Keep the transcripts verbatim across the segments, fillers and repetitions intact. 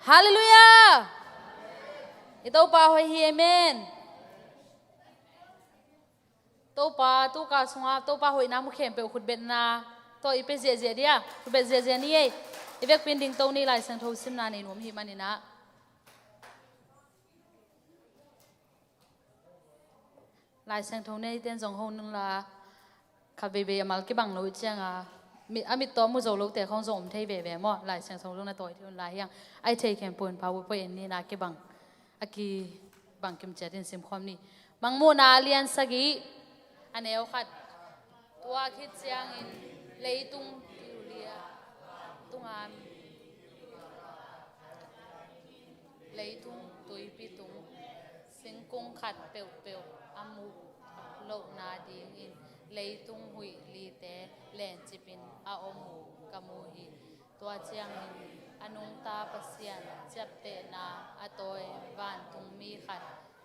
Halleluiah. I Topa hoih hi, amen. Topa, tu ka sungah Topa hoihna mu khempeuh khutbetna tawh i pia ziahziah dia, khutbet ziahziah ni ei. I vekpi in dingto ni, Lai Siangtho simna nei nuam hi maninah. Lai Siangtho nei ten zong ho nunla, kha veivei a mal kibang lo i cianga, mi, a mit tawh mu zo lote khong zong om thei veve maw? Lai Siangtho zong na tawi thei unla hiang, ai thei khempeuh in pau poi en ni na kibang, a kibang kim ciat in simkhawm ni. Mangmuhna a lian sagih, a neu khat. Tua khit ciangin leitung tuipi lia tunga leitung tuipi tung singkung khat peuhpeuh a muh lohna dingin leitung huih lite lencipin a om uh ka mu hi. Tua ciangin a nungta Pasian ciaptehna a tawi vantungmi khat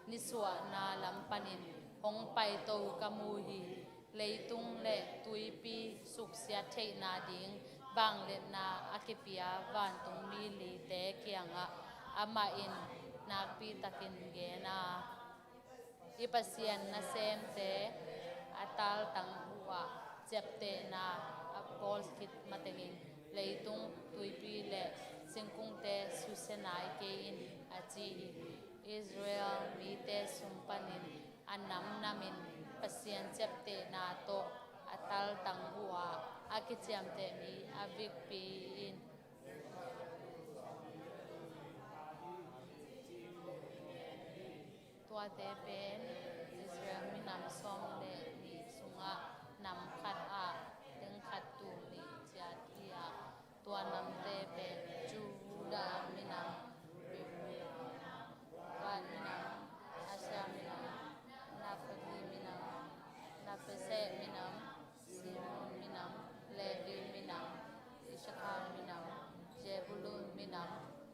nisuahna lam panin hong paito ka mu hi. Leitung le tuipi suksiat theihna ding vangliatna a kipia vantungmi lite kiangah amah in nakpitakin gen a, i Pasian nasemte a taltang uh ah ciaptehna a bawl khit matengin leitung, tuipi le singkungte susia nai kei in, a ci hi. Israel mite sung panin a namnamin Pasian ciaptehna tawh a taltang uh ah a kiciamteh mi a vikpi in. Tuate pen Israel minam sawm le nih sungah nam khat ah teng khat tul nih ciat hi a, tua namte pen Judah minam, Benjamin minam, Gad minam, Asher minam, Naphtali minam, Naphtali minam, Simeon minam, Levi minam, Issachar minam, Zebulun minam,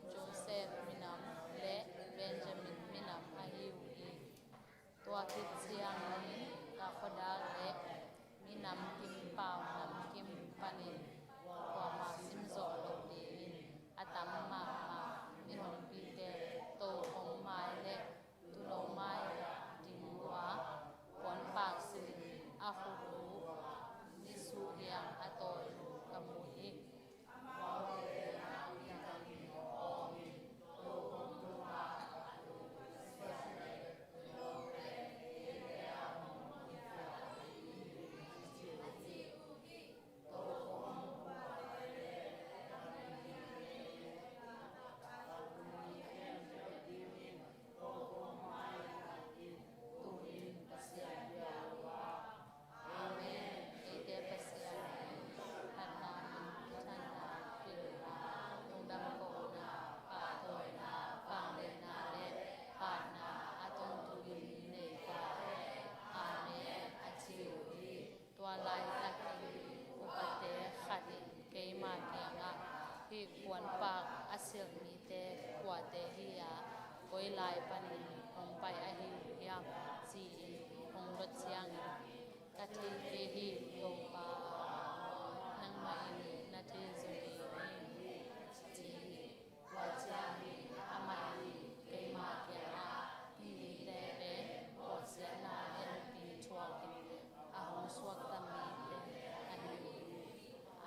Joseph minam le Benjamin minam ahi uh hi. Tua khit ciangin ka khuadak le minam kim pau nam kim panin kuamah sim zawh loh dingin a tam mahmah mihonpite tokhom mai le tuuno mai ding uh a, puanpak silin a khut uh nisuh hiang a tawi uh ka mu hi. Tua laitakin upate khat in keima kiangah, hih puanpak a silh mite kuate hi a, koi lai panin hong pai ahi uh hiam, ci-in hong dot ciangin, ka thei kei hi, Topa, nangmah in na thei zo ding hi, ci hi. Tua ciangin amah in keima kiangah, hih mite pen bawlsiatna enpi thuakin a hong suakta mite ahi hi.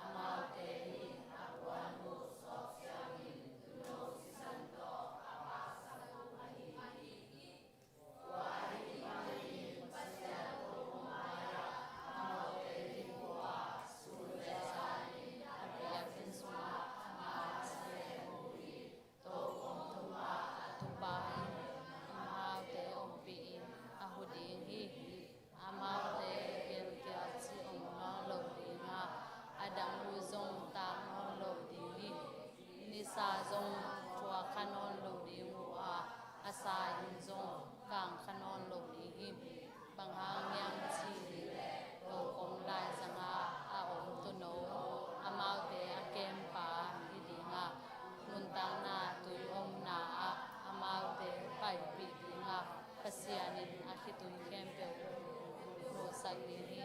Amaute in a puan uh suak ciangin tuuno sisan tawh a paksak uh ahi hi. Tokhom thumah a tupa in amaute ompih in a hu ding hi. Amaute gelgel cih om nawn lo ding a, a dang uh zong taak nawn lo ding hi. Nisa zong thuak kha nawn lo ding uh a, a sa in zong kang kha nawn lo ding hi. Bang hang hiam cih leh tokhom laizangah a om tuuno amaute a kempa hi ding a, nuntakna tui omna ah amaute paipih ding a, Pasian in a khitui khempeuh nuhsak ding hi.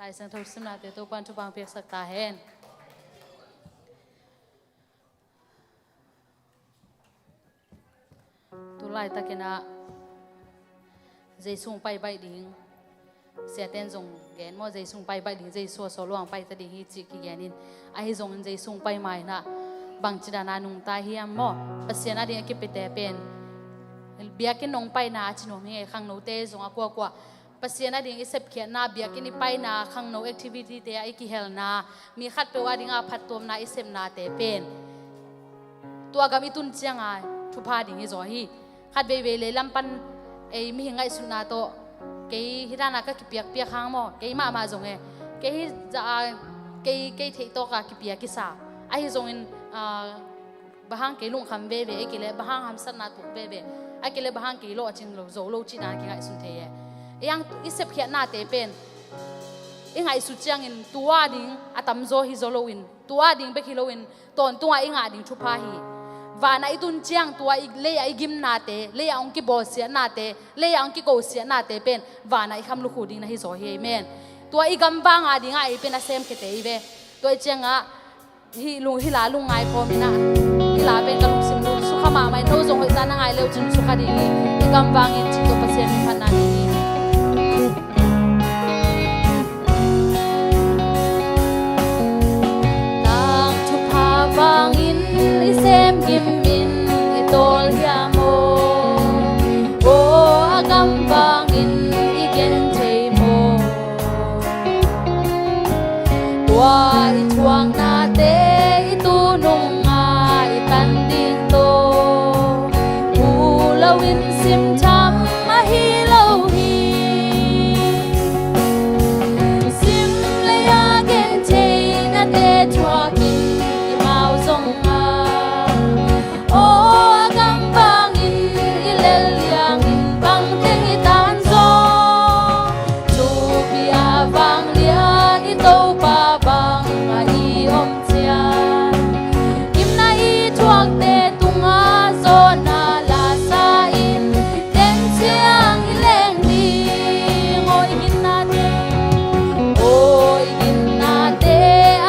Lai Siangtho simnate Topa'n thupha piaksak ta hen. Tu laitakin ah Jesu hong pai baih ding, siaten zong gen maw, Jesu hong pai baih ding, Jesu a sawlwang pai ta ding hi cih kigenin, ahi zongin Jesu hong pai ma-in ah bangci dana nungta hiam maw? Pasian ading a kipiate pen biakinn hong paina a ci nuam hi ing ei. Khangnote zong a kuakua Pasian ading i sepkhiatna, biakinn i paina, khangno activity te ah i kihelna, mi khatpeuh adinga phattuamna i sepnate pen tua gam i tun cianga thupha ding hi zaw hi. Khat veivei lei lam pan ei mihing ngaihsutna tawh kei hi dana ka kipiakpiak hang maw, kei mahmah zong e, kei hi za a, kei, kei theih tawka kipia kisa. Ahi zongin, ah, bang hang kei lungkham veve, ei kei le bang hang hamsatna tuak veve, ei kei le bang hang kei lawhcing lo, zo lo cih dan kingaihsun thei e. Ei ang i sepkhiatnate pen i ngaihsut ciangin tua ding a tamzaw hi zaw loin, tua ding bek hi loin, tawntunga i ngah ding thupha hi. Vana i tun ciang tua i, leia i gimnate, leia hong kibawlsiatnate, leia hong kikosiatnate pen vana i kham lukhu ding na hi zaw hi. Amen. Tua i gamvanga dinga ei pen a semkhiate i ve. Tua i cianga hih lung, hih la lungngai kawmin ah, hih la pen ka lungsim lung sukha mahmah in, no zong hoihza na ngai leu cin sukha ding hi. I gamvangin cih tawh Pasian min phatna ni hi. Nang thupha vangin i sem gimin i tawl hiam aw? Aw, a gam vangin i gen thei maw? Tua i thuaknate i tu nunga i tan ding tawh, mu loin sim tham ahi lo hi. Sim leia gen theinate thuakin i mau zong a, aw, a gam vangin i lel liangin bangteng i tan zaw. Thupi a vanglian i Topa banga i om ciang, gimna i thuakte tunga zawhna lasa in, den ciang i leng ding. Aw, i ginnate, aw, i ginnate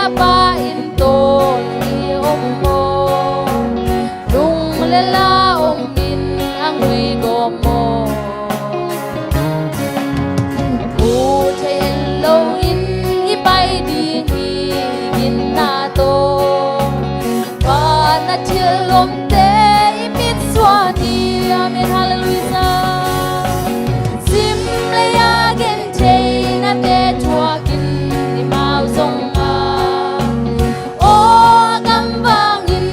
a Pa in tawl i om maw? Lung le la om in a ngui gawp maw? Mu thei en loin i pai ding hi, i ginna tawh. Vana thil omte i mitsuan hi. Amen, halleluiah. Sim leia gen theinate thuakin i mau zong a, aw, a gam vangin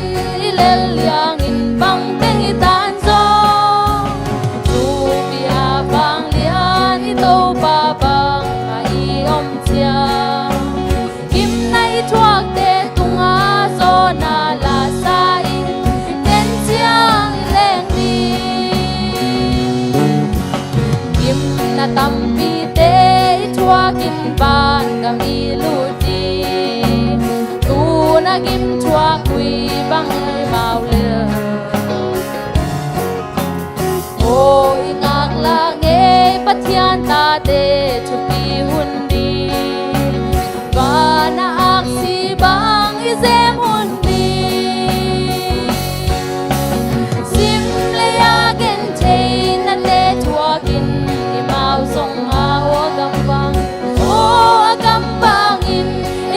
i lel liangin bangteng i tan zaw. Thupi a vanglian i Topa banga i om ciang, gimna i thuakte tunga zawhna lasa in, den ciang i leng ding. Gimna tampite i thuakin vangam i lut ding. Tuna gim thuak ui bang i mau lel, aw, i ngaklah ngei Pathian tate thupi hun ding. Vana aksi bang i zem hun ding. Sim leia gen theinate thuakin i mau zong a, aw, a gam vang, aw, a gam vangin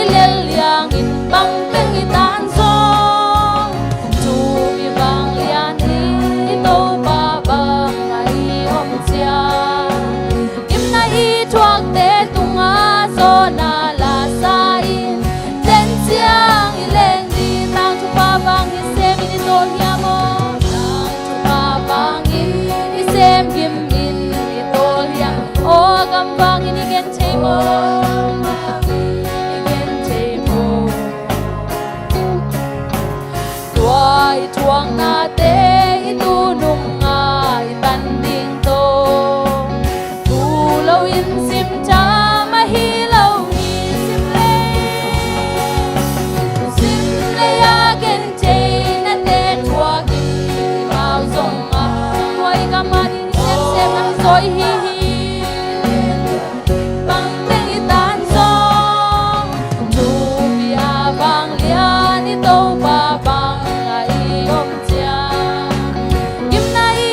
i lel liangin bangteng i tan zaw. Thupi vanglian i Topa banga i om ciang, gimna i thuakte tunga zawhna lasa in, den ciang i leng ding. Nang thupha vangin i sem in i tawl hiam aw? Nang thupha vangin i sem gimin i tawl hiam? Aw, a gam vangin i gen thei maw? I gen thei maw? Tua i thuaknate i tu nunga i tan ding tawh, tu loin sim tham ahi lo hi. Sim le, sim leia gen theinate thuakin i mau zong a, tua i gam a ding semsem nang zaw hi hi. Bangteng i tan zong, thupi a vanglian i Topa banga i om ciang, gimna i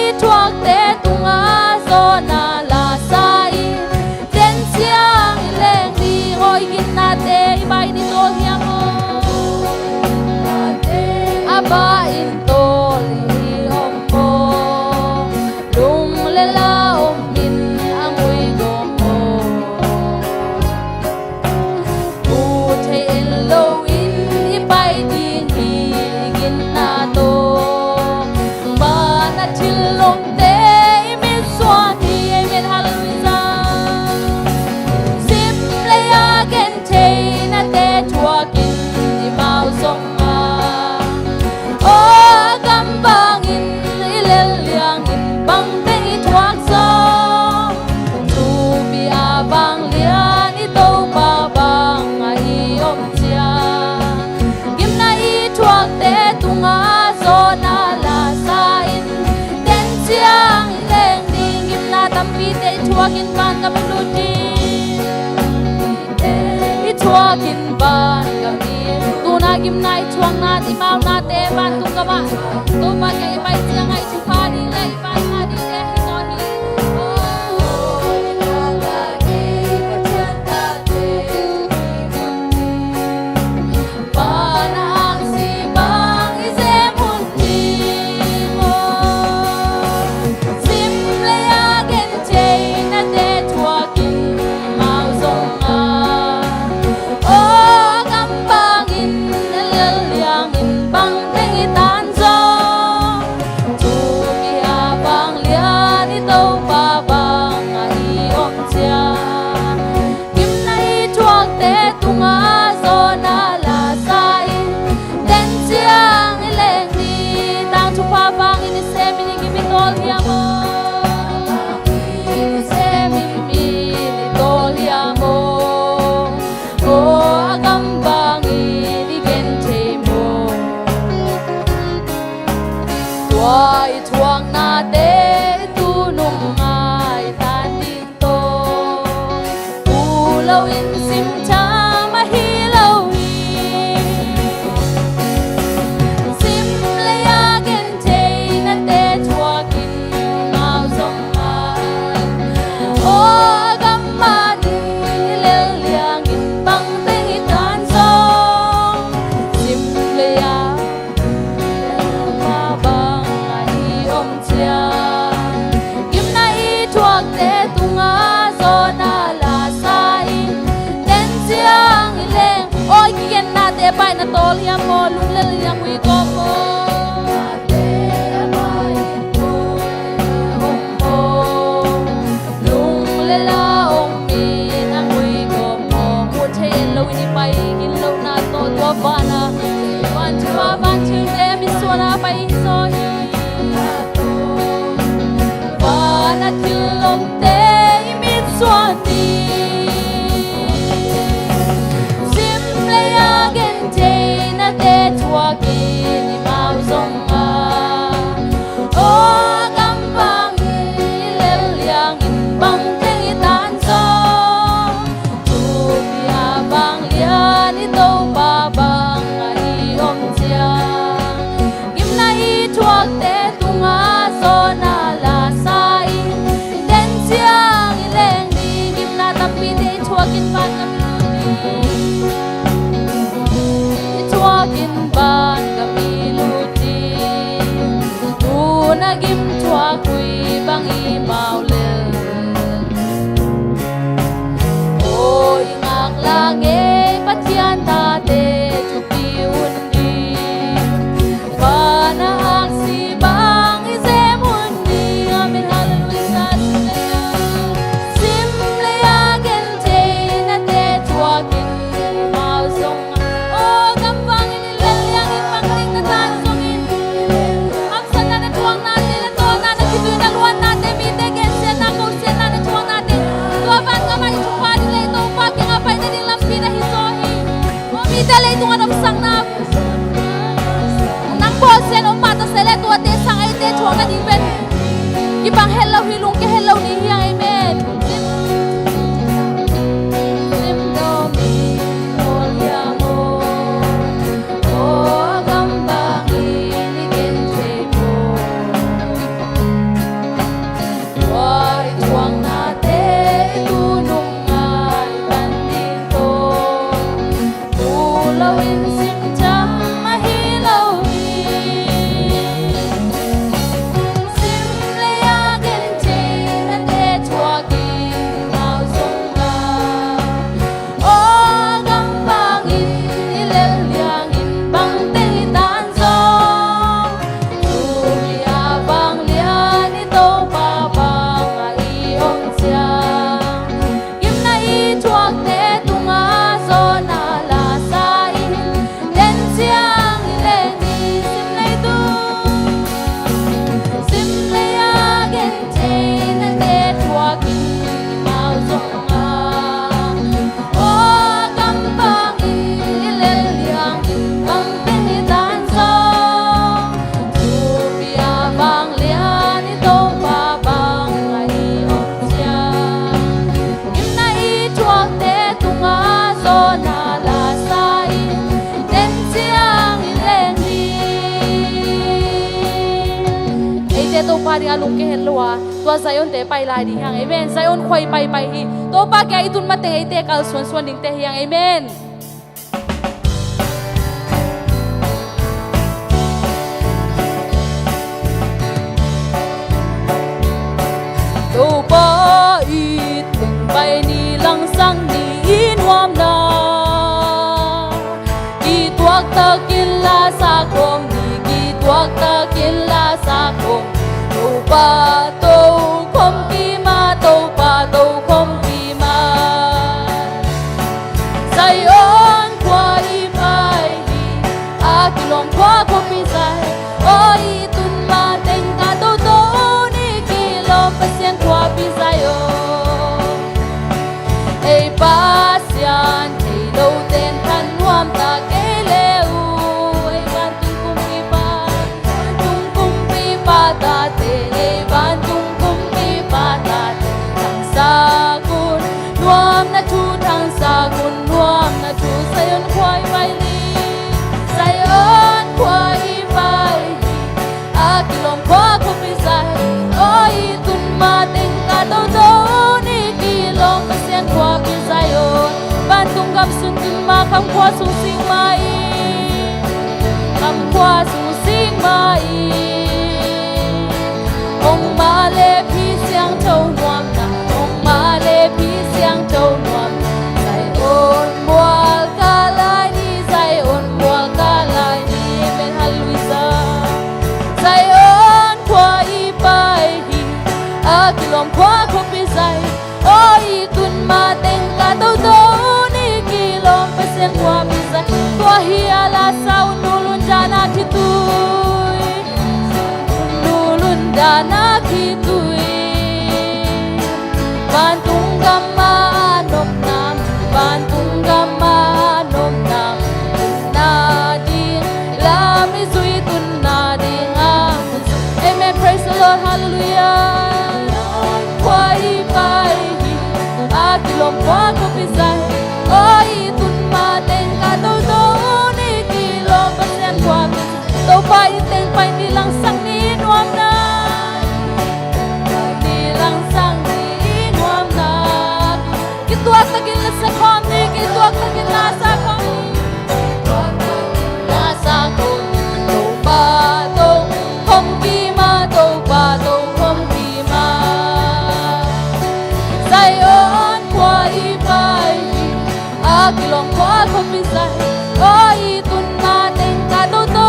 Gimna i thuakna, i maunate vantung gamah Topa kiang i pai ciangah i thupha ding le i paina dingte hi zaw hi. Van a aksi bang i zem hun ding aw. Sim lei a gentheinate thuakin mau zong a, aw gam bangin a lel liangin bang teng i tan zong, thupi a vanglian i Topa bangah i om ciang, gimna i thuakte tungah zawhna lasa in, den ciang i leng ni. Tangthu pha vangin i semin i gim i tawl hiam aw? I semin i tawl hiam aw? Aw a gam bangin i genthei maw? Tua i thuaknate i tunung ngai tan ding tawh, tu lo in sim tham ahi lo hi. Sim lei a gentheinate thuakin mau zong a, aw gam bangin i lel liangin bang teng i tan zong, sim lei a Topa bangah i om ciang, gimna i thuakte tungah zawhna lasa in, den ciang i leng. Aw i kigennate pai na tawl hiam maw? Lunglel in a ngui kawm maw? Lunglel a om in a ngui kawm maw? Muh thei en lo in i pai gin lohna tawh tua vanah, van thupha, van thilte mitsuan a pai hi zaw hi. Vanah thil omte i mitsuan hi. Sim lei a gentheinate thuakin i mau zong a, aw gam bangin i lel liangin bang teng i tan zong, thupi a vanglian i Topa bangah i om ciang, gimna i thuakte tungah zawhna lasa in, den ciang i leng ni. Gimna tampite i thuakin vangam i lut ding, i thuakin vangam i lut ding. Tu na gim thuak uh bang i mau lel. Aw i ngaklah ngei Pathian tate thupi hun ding, vanah aksi bang i zem hun ding. Amen, halleluiah. Sim lei a gentheinate thuakin mau zong a, aw gam bangin i lel liangin bang teng na tan zongin, hamsatna na thuaknate, na tawlna, na khitui na luannate, mite gensiatna, kosiatna na thuaknate, tua van gamah i thupha ding le i Topa kiangah paina ding lampi na hi zaw hi. Aw mite leitungah omsakna nang bawlsia in om mah ta se leh tuate sang eite thuak nading pen kibang het lo hi, lungkia het lo ni hi hang. Amen. Tua i thuaknate i tunung ngai tan ding tawh, tu lo in sim tham ahi lo hi. Sim lei a gentheinate thuakin mau zong a, aw gam bangin i lel liangin bang teng i tan zong, thupi a vanglian i Topa bangah i om ciang, gimna i thuakte tungah zawhna lasa in, Pa ding a lungke het lo a, tua Zion te pai lai ding hi hang. Amen. Zion khua i paipai hi. Topa kiang i tun mateng eite kalsuansuan dingte hi hang. Amen. Topa i teng pai ni, langsang ni i nuamna. Kituak takin la sa khawm ni, kituak takin la sa khawm. Topa tokhom kima, Topa tokhom kima. Zion khua i pai hi, a kilawm khua khuapi Zion. Aw i tun mateng ka toto ni, kilawm Pasian khuapi Zion. Ei Pasian thei lo ten than nuam ta kei le uh. Ei vantung kumpipa, vantung kumpipa tate, ei vantung kumpipa tate, thangsak un nuamna thu, thangsak un nuamna thu. Zion khua i pai ni, Zion khua i pai ni. A kilawm khua khuapi Zion. Aw i tun mateng ka toto ni, kilawm Pasian khuapi Zion. Vantung gam sung tun ma, kham khua sung sing ma i, kham khua sung sing ma i. Hong mah le phi siangtho nuamna, hong mah le phi siangtho nuamna. Zion mual ka lai ni, Zion mual ka lai ni. Amen. Halleluiah. Zion khua i pai hi, a kilawm khua khuapi Zion. Aw i tun mateng ka toto ni, kilawm Pasian khuapi Zion. Tua hi a la sa un, nul un dan a khitui, nul un dan a khitui. Vantung gam a nopna, vantung gam a nopna, na ding lam i zui, tun na ding a. Amen. Praise the Lord. Hallelujah. Khua i pai hi, a kilawm khua khuapi Zion. Aw i tun mateng ka toto ni, kilawm Pasian khuapi Zion. Topa i teng pai ni, langsang ni i nuamna, ni langsang ni i nuamna. Kituak takin la sa khawm ni, kituak takin la sa khawm ni. La sa khawm ni, Topa tokhom kima, Topa tokhom kima. Zion khua i pai hi, a kilawm khua khuapi Zion. Aw i tun mateng ka toto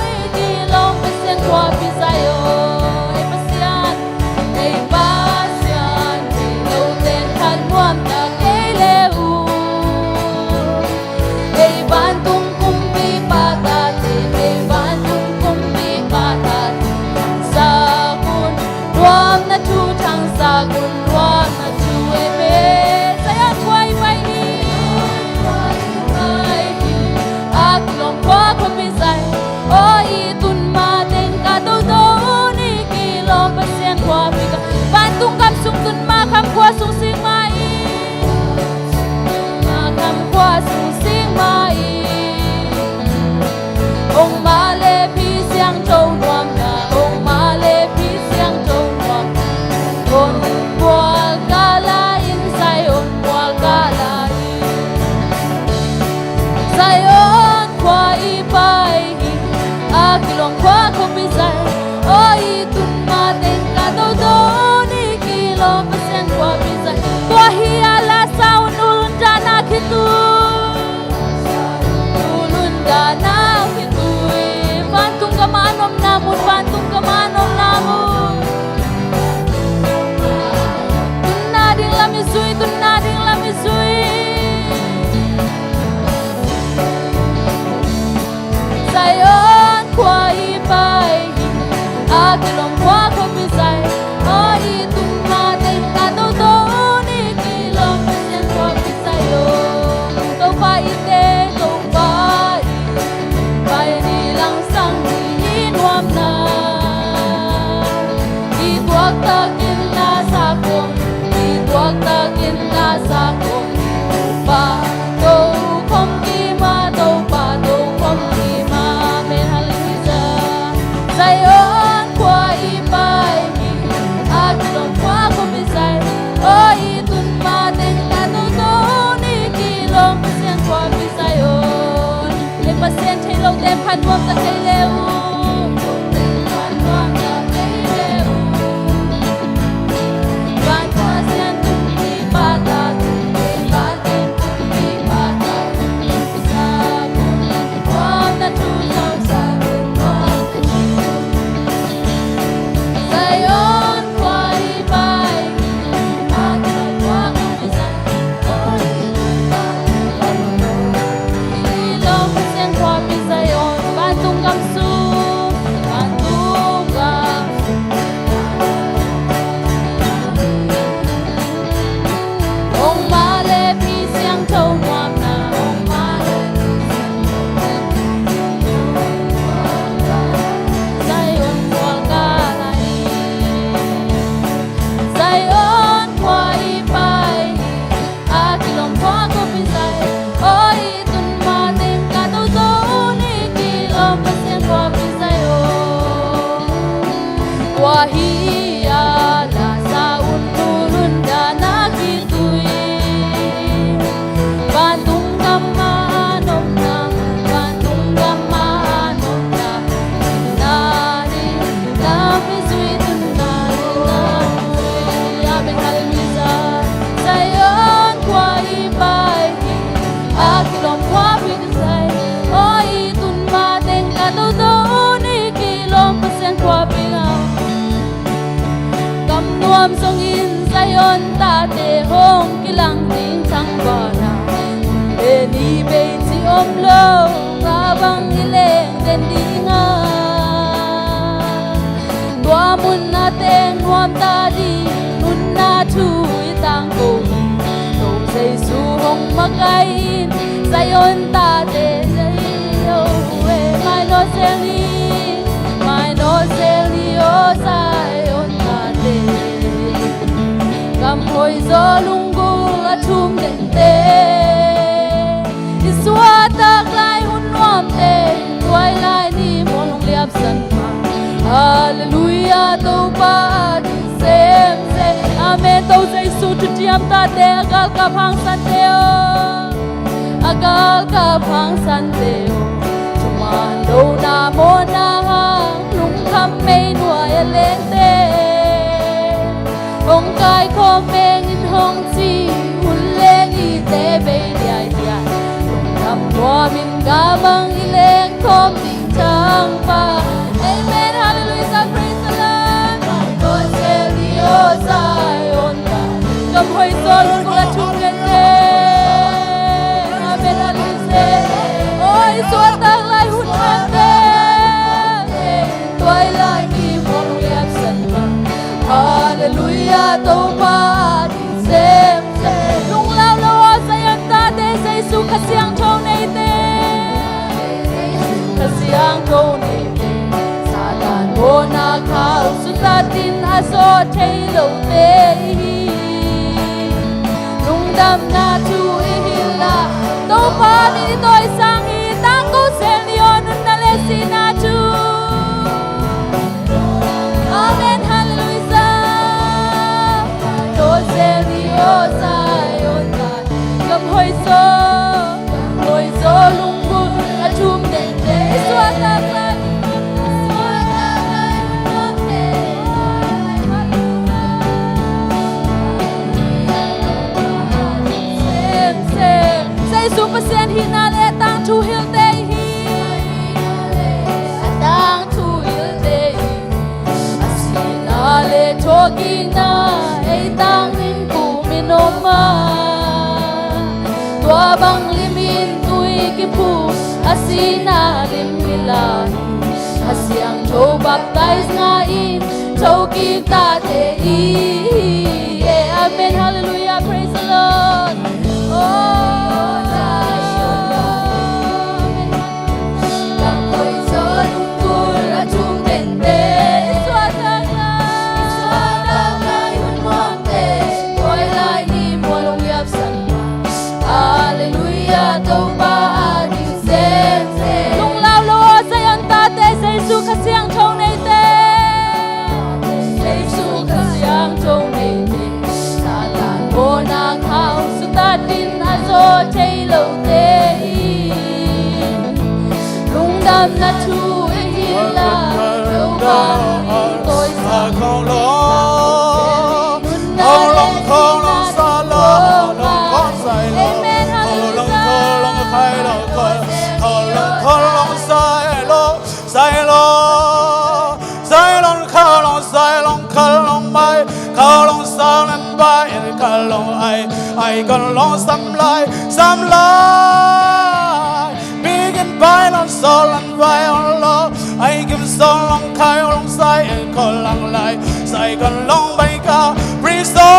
ni, kilawm Pasian khuapi Zion. Ei Pasian, ei Pasian thei lo ten than nuam ta kei le uh. Ei vantung kumpipa tate, ei vantung kumpipa tate, thangsak un nuamna thu, thangsak un nuamna thu. Amen. Zion khua i pai ni, a kilawm khua khuapi Zion. Aw i tun mateng ka toto ni, kilawm Pasian khuapi ka. Vantung gam sung tun ma, kham khua sung sing ma i, ma kham khua sung sing ma i. Hong mah le phi siangtho nuamna, hong mah le phi siangtho nuamna. Hong mual ka lai in, Zion mual ka lai in. Zion khua i pai hi, a kilawm khua khuapi Zion. Aw i tun mateng ka toto ni, kilawm Pasian khuapi Zion. Tua hi a la sa un, nul un dan a khitui, nul un dan a khitui. Vantung gam a nopna mun, vantung gam a nopna mun. Tun na ding lam i zui, tun na ding lam i zui. Zion khua i pai hi, a kilawm khua khuapi Zion. Aw i tun mateng ka toto ni, kilawm Pasian khuapi Zion. Topa i teng, Topa i teng pai ni, langsang ni i nuamna. Kituak takin la sa khawm, kituak takin la sa khawm. Topa tokhom kima, Topa tokhom kima. Amen. Halleluiah. Pasian thei lote phatnuam ta kei le uh. Zion khua i pai hi, a kilawm khua kawp hi Zion. Aw i tun mateng ka to zo ni, kilawm Pasian khua pi Zion. Khua hi a la sa un, tul un dan a kitui. Vantung gam a nopna, vantung gam a nopna. Kam nuam zongin Zion tate hong kilang ding thangvahna, e ni bei ci om lo, ka bang i leng den ding a. Tua mun a teng nuam ta ding nunna thu i tangko hi. To Jesu hong makaih in Zion tate Zion e, mai nawn zel ni, mai nawn zel ni aw Zion tate. Gam hoih zaw lunggulh a thum dengte, i suahtak lai hun nuamte, tuailai ni mual hong liapsan ma. Halleluiah, Topa a ding semsem. Amen. To Jesu thutiam tate, a galkap hangsante aw, a galkap hangsante aw, thuman lohna mawhna hang lungkham mei nuai a lengte. Hong kaikhawm mengin hong ci, hun leng ite bei diaidiai. Lungdam nuamin ka bang i leng khawm ding thangpa. Amen. Halleluiah. Praise the Lord. Gam hoih zaw lunggulh a thum dengte. Amen. Halleluiah. Aw i suahtak lai hun nuamte, tuailai ni mual hong liapsan ma. Halleluiah, Topa a ding semsem. Lunglau lo aw Zion tate, Jesu Kha Siangtho neite. Kha Siangtho neite. Satan mawhna khau sutatin a zawh thei lote i hi. Lungdamna thu i hilh a, Topa min i tawisang hi. Tangko zel ni aw, nunna le sihna thu. Amen. Halleluiah. Tangko zel ni aw Zion tate. Gam hoih zaw, gam hoih zaw lunggulh a thum dengte, i suahtak lai, i suahtak lai hun nuamte. Jesu Pasian hihna le tangthu hilhte i hi. A tangthu hilhte i hi. A sihna le thawhkikna ei tangin kum in om a. Tua bang limin tui kiphum, a sihna lim hi lai. A siangtho baptize ngah-in thokik tate i hi. Amen. Halleluiah. Praise the Lord. Oh, amen. Gam hoih zaw lunggulh a thum dengte, i suahtak lai, i suahtak lai hun nuamte, tuailai ni mual hong liapsan ma. Halleluiah, Topa a ding semsem. Lunglau lo aw Zion tate, Jesu Kha Siangtho neite. Jesu Kha Siangtho neite. Satan mawhna khau sutatin a zawh Amna thu i hi la, lo ma i tawi sa. Khong long, khong long, khong long sa lo, long khong sai lo. Amen. Khong long, khong long, khai lo, khong long, khong long sai lo, sai lo, sai long, khong long, sai long, khong long mai, khong long sa len bai, khong long ai, ai khong long sam lai, sam lai. Bikin pai long sol long vai long lo, ai kim sol long khai long sai en ko lang lai, sai kon long bai ka pri so.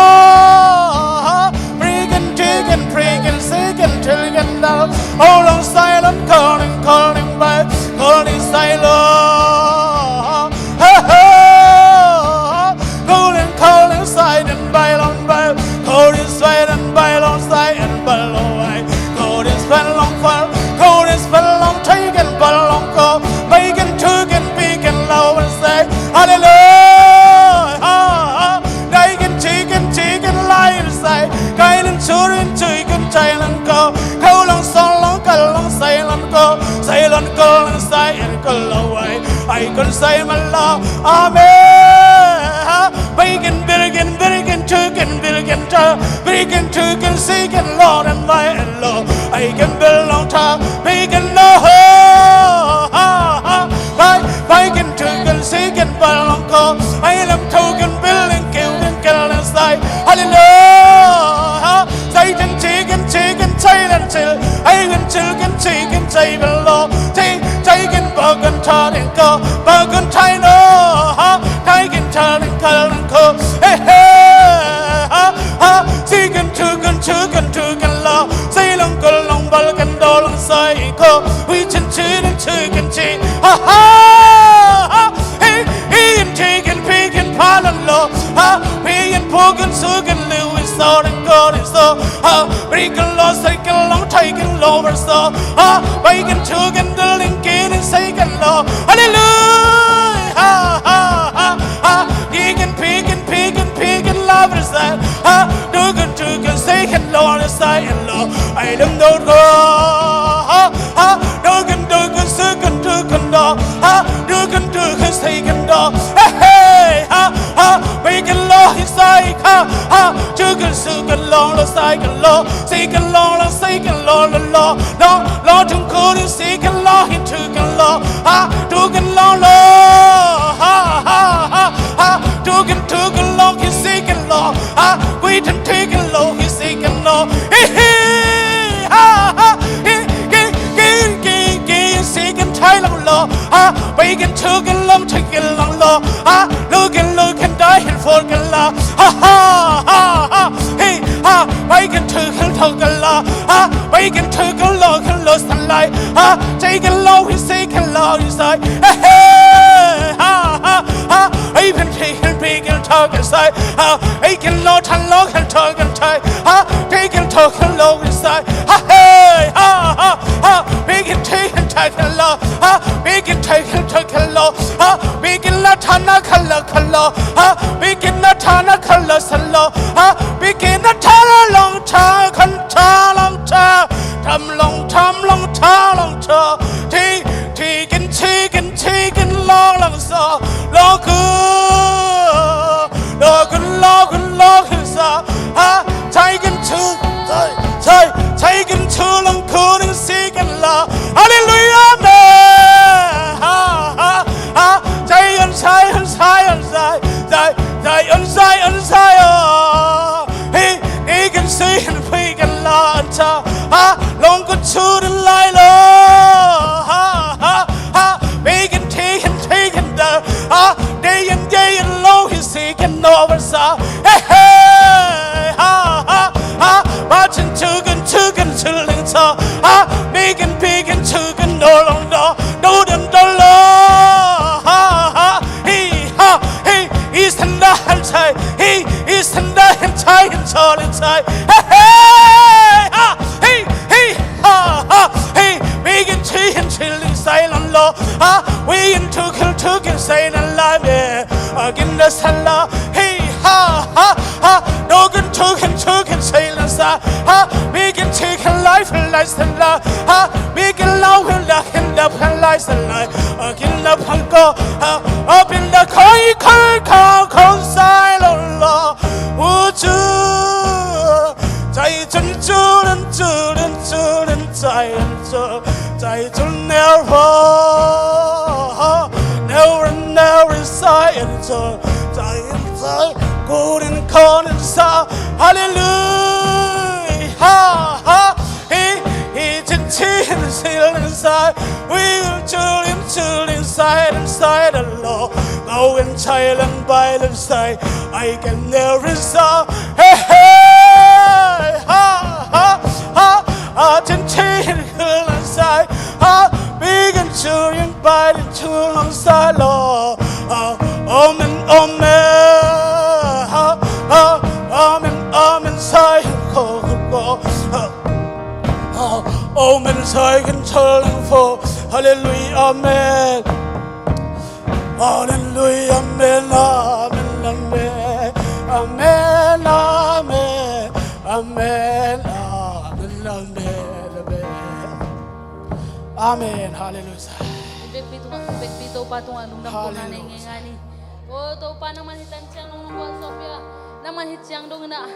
Prikin tikin prikin sikin tilkin dal, oh long sai long calling calling bai, calling sai long. Ha ha. Golden, golden, side and by long by, golden, side and by long side and by long way, golden, spell long fall, golden, spell long take and by long go, bacon, chicken, bacon, low and say, hallelujah. Bacon, chicken, chicken, lion say, guiding children, chicken, child and go, go long, song long, go long, say long go, say long go long, say and go long way. Ai kon sai man lo. Amen. Bacon, billiken, billiken, chicken, billiken, ta, billiken, chicken, sicken, Lord and my and Lord. Ai kon bil long ta, bacon lo. Bacon, chicken, sicken, bal long ko. Ai lam token, billing, killing, killing, sai. Hallelujah. Satan, chicken, chicken, silent chill. Ai kan chill kan chicken, chicken, chill below. Chicken, chicken, bargain, turning go. Bargain, china. Ha, chicken, turning, calling go. Hey, hey. Ha, ha. Chicken, chicken, chicken, chicken, lo. Say long, go long, bargain, dollar, psycho. We chin, chin, chicken, chin. Ha, ha, ha. Hey, hey, and chicken, pig, and palalo. Ha, pig, and pork, and sugar, Louis, salt, and God, and so. Ha, bacon lo, second lo, taken lo, verso. Ha, bacon, chicken, the lincoln, and second lo. Hallelujah. Ha, ha, ha, ha. Chicken, pig, and pig, and pig, and lovers, ha. Chicken, chicken, second lo, and second lo. I don't know. Ha, ha. Chicken, chicken, second, chicken lo. Ha, chicken, chicken, second lo. Hey, hey, ha, ha. Bacon lo, inside, ha, ha. Chicken, chicken, long, lo, second lo. Second lo, lo, second lo, lo, lo, lo, lo, chung ko ni second lo, hin chicken lo, ha, chicken lo, lo, ha, ha, ha, ha, chicken, chicken lo, hin second lo, ha, we can chicken lo, hin second lo, he, he, ha, ha, he, he, he, he, he, second tai long lo, ha, we can chicken long, chicken long lo, ha, look and look and die and forget la, ha, ha, ha, ha. Hey, ha, bacon, chicken, talk a lot. Ha, bacon, chicken, lo, can lo, sunlight. Ha, chicken, lo, he say, can lo, he say. Hey, hey, ha, ha, ha. Bacon, chicken, bacon, talk and say. Ha, bacon, lo, tan, lo, can talk and say. Ha, chicken, talk and lo, he say. Ha, hey, ha, ha, ha. Bacon, chicken, talk and lo. Ha, bacon, chicken, talk and lo. Ha, bacon, la, tan, la, can lo, can lo. Ha, bacon, la, tan, la, can lo, can lo. Ha, bacon, la, tan, la, long, tan, can, tan, long, tan. Tam long, tam long, ta long, ta. Ti, ti, kin, ti, kin, ti, kin, long, long, sa. Long, ku. Long, kun, long, kun, long, kun, sa. Ha, tai, kin, tu, tai, tai, tai, kin, tu, long, ku, ning, si, kin, la. Hallelujah, amen. Ha, ha, ha. Tai, un, sai, un, sai, un, sai. Tai, tai, un, sai, un, sai, oh. Hey, ni, kin, si, kin, phi, kin, la, un, ta. Ha, long, kun, tu, nin, lai, lo. Ha, ha, ha. Bacon, chicken, chicken, da. Ha, day and day and low, he, si, kin, no, versa. Hey, hey, ha, ha, ha. Martin, chicken, chicken, chilling, ta. Ha, bacon, bacon, chicken, no, long, no. No, don't, don't, lo. Ha, ha. Hey, ha, hey, he's in the hand side. Hey, he's in the hand side, and tall inside. Hey, hey, ha, hey, hey, ha, ha, hey, bacon, chicken, chilling, silent law. Ha, we in two kill, two kill, silent lie, yeah. Again, the sun law. Hey, ha, ha, ha. No can, two can, two can, silent side. Ha, bacon, chicken, life, and life, and love. Ha, bacon, love, and love, and love, and life. Salai, a kin na phang ko, a, a pin da khoi khoi khau khau sai lo lo. U chu, chai chun chun chun chun chai chun chai chun neu ho, neu ren neu ren sai chun chai chai kun in kon in sa. Hallelujah, ha ha. He, he, chin, chin, chin, inside. We will chill in, chill inside, inside the law. Go and chill and by the side. I can never stop. Hey, hey, ha, ha, ha. Ah, chin, chin, chill inside. Ha, big and chill and by the chill inside law. Ah, amen, amen. Ha, ha, amen, amen, sai, go, go, go. Amen. Sai kan chal lang fo. Hallelujah. Amen. Hallelujah. Amen. Amen. Amen. Amen. Amen. Amen. Amen. Amen. Hallelujah. Vekpi tungah, vekpi Topa tungah lungdam kohna nei ngeingai ni. O Topa, nangman hih tan ciang nong nong gualzawhpih a, nangman hih ciang dongin ah,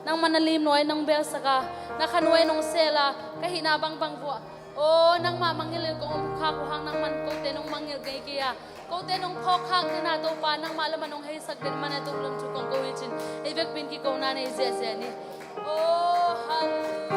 nangman na lim nuai nong belsak a, na kha nuai nong sel a, ka hihna bangbang vuah. O nangmah mangngilh in kong om khak uh hang, nangman kote nong mangngilh ngei kei a, kote nong phawk khak den a, Topa, nangmah lamah nong heisak den man a, tuk lam thu kong ko hi cin, ei vekpi in kikona nei ziahziah ni. O hallelujah.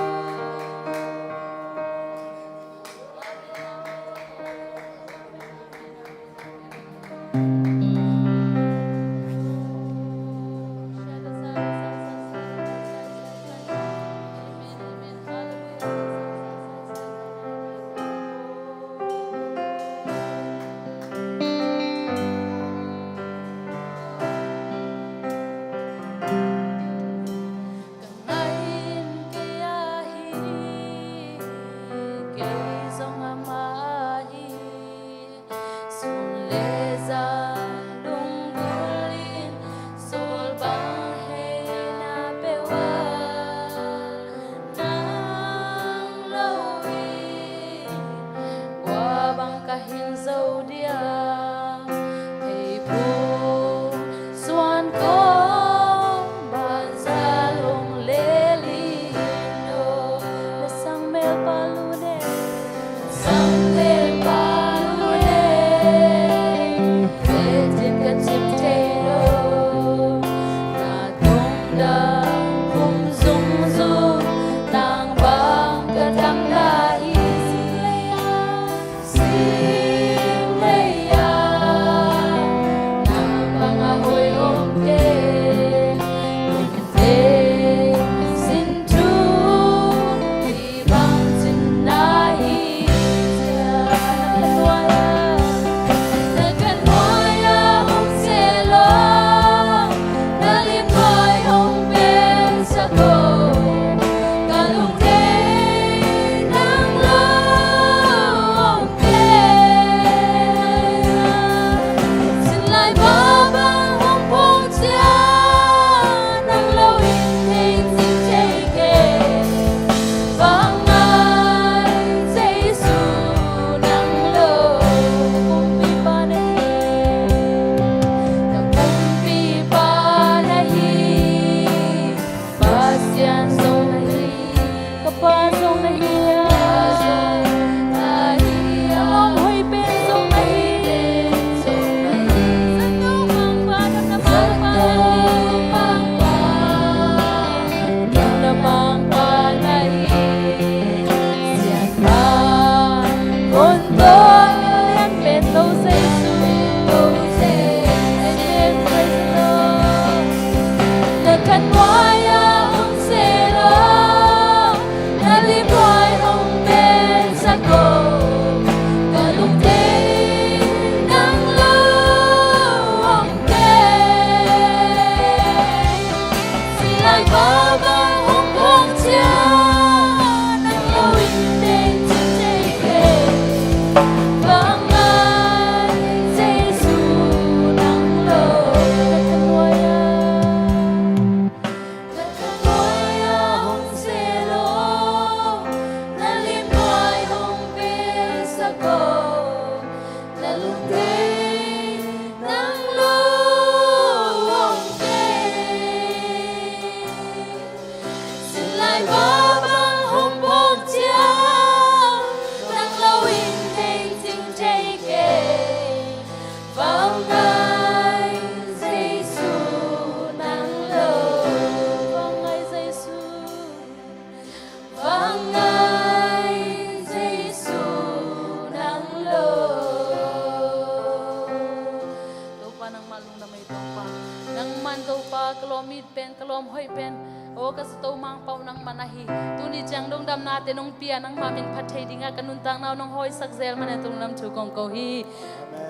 Mit pen, ka lawm hoih pen, aw ka zato Mangpau nangmah na hi. Tuni ciang lungdamnate nong pia, nangmah min phat thei dinga ka nuntakna uh nong hawisak zel manin tua lungdam thu kong ko hi.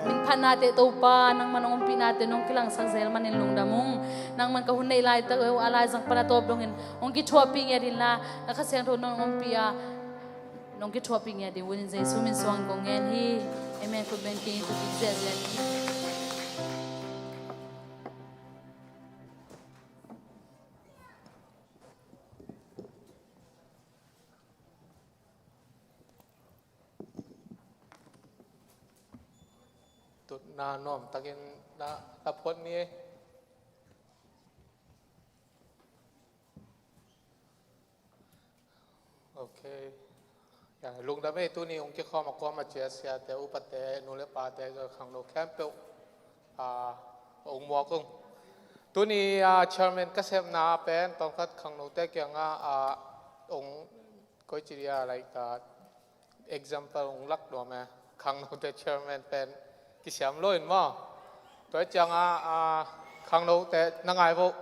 Min phatnate Topa, nangmah nong ompihnate nong kilangsak zel manin lungdam ung. Nangmah ka hun neih laitak uh a laizang pan a tawp dongin hong kithuahpih ngiat inla, na Kha Siangtho nong ompih a, nong kithuahpih ngiat ding un in Jesu min suang kong ngen hi. Amen. Khut beng kik in, ka kik ziahziah ni. Tutna nuamtakin na, na phuat ni. Ok. Ya, lungdam ei, tuni hong kikhawm a kuamah cia, siate, upate, nu le pate, khangno khempeuh, ah, hong muak ung. Tuni, ah, chairman ka sepna pen tawmkhat khangnote kiangah, ah, hong, koici dia, like, ah, example hong lak nuam e. Khangnote chairman pen kisiam lo in maw. Tua ciangah, ah, khangnote na ngai vo.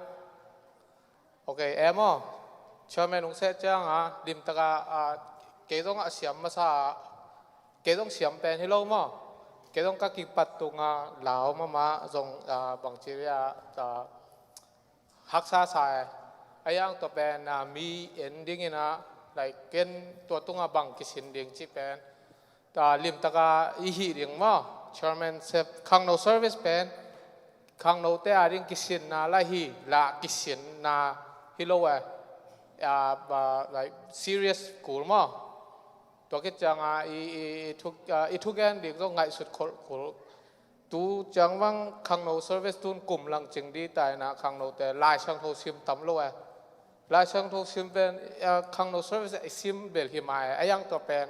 Ok, em aw. Chairman hong seh cianga, limtaka, ah, kei zong a siam masa, kei zong siam pen hi lo maw. Kei zong ka kipat tunga lau mahmah zong, ah, bangci dia, ah, haksa sa e. A yang tua pen, ah, mi en dingin ah, like, ken tua tunga bang kisin ding cih pen. Ta limtaka i hih ding maw. Chairman sep khangno service pen khangnote a ding kisinna la hi, la kisinna hi lo e. Ah, ba, like, serious kul maw. Tua khit cianga i, i, i thu, ah, i thugen ding zong ngaihsut kholh kul. Tu ciang bang khangno service tun kum lang cing di ta in ah khangnote Lai Siangtho sim tam lo e. Lai Siangtho sim pen, ah, khangno service i sim bel hi mai e. A yang tua pen,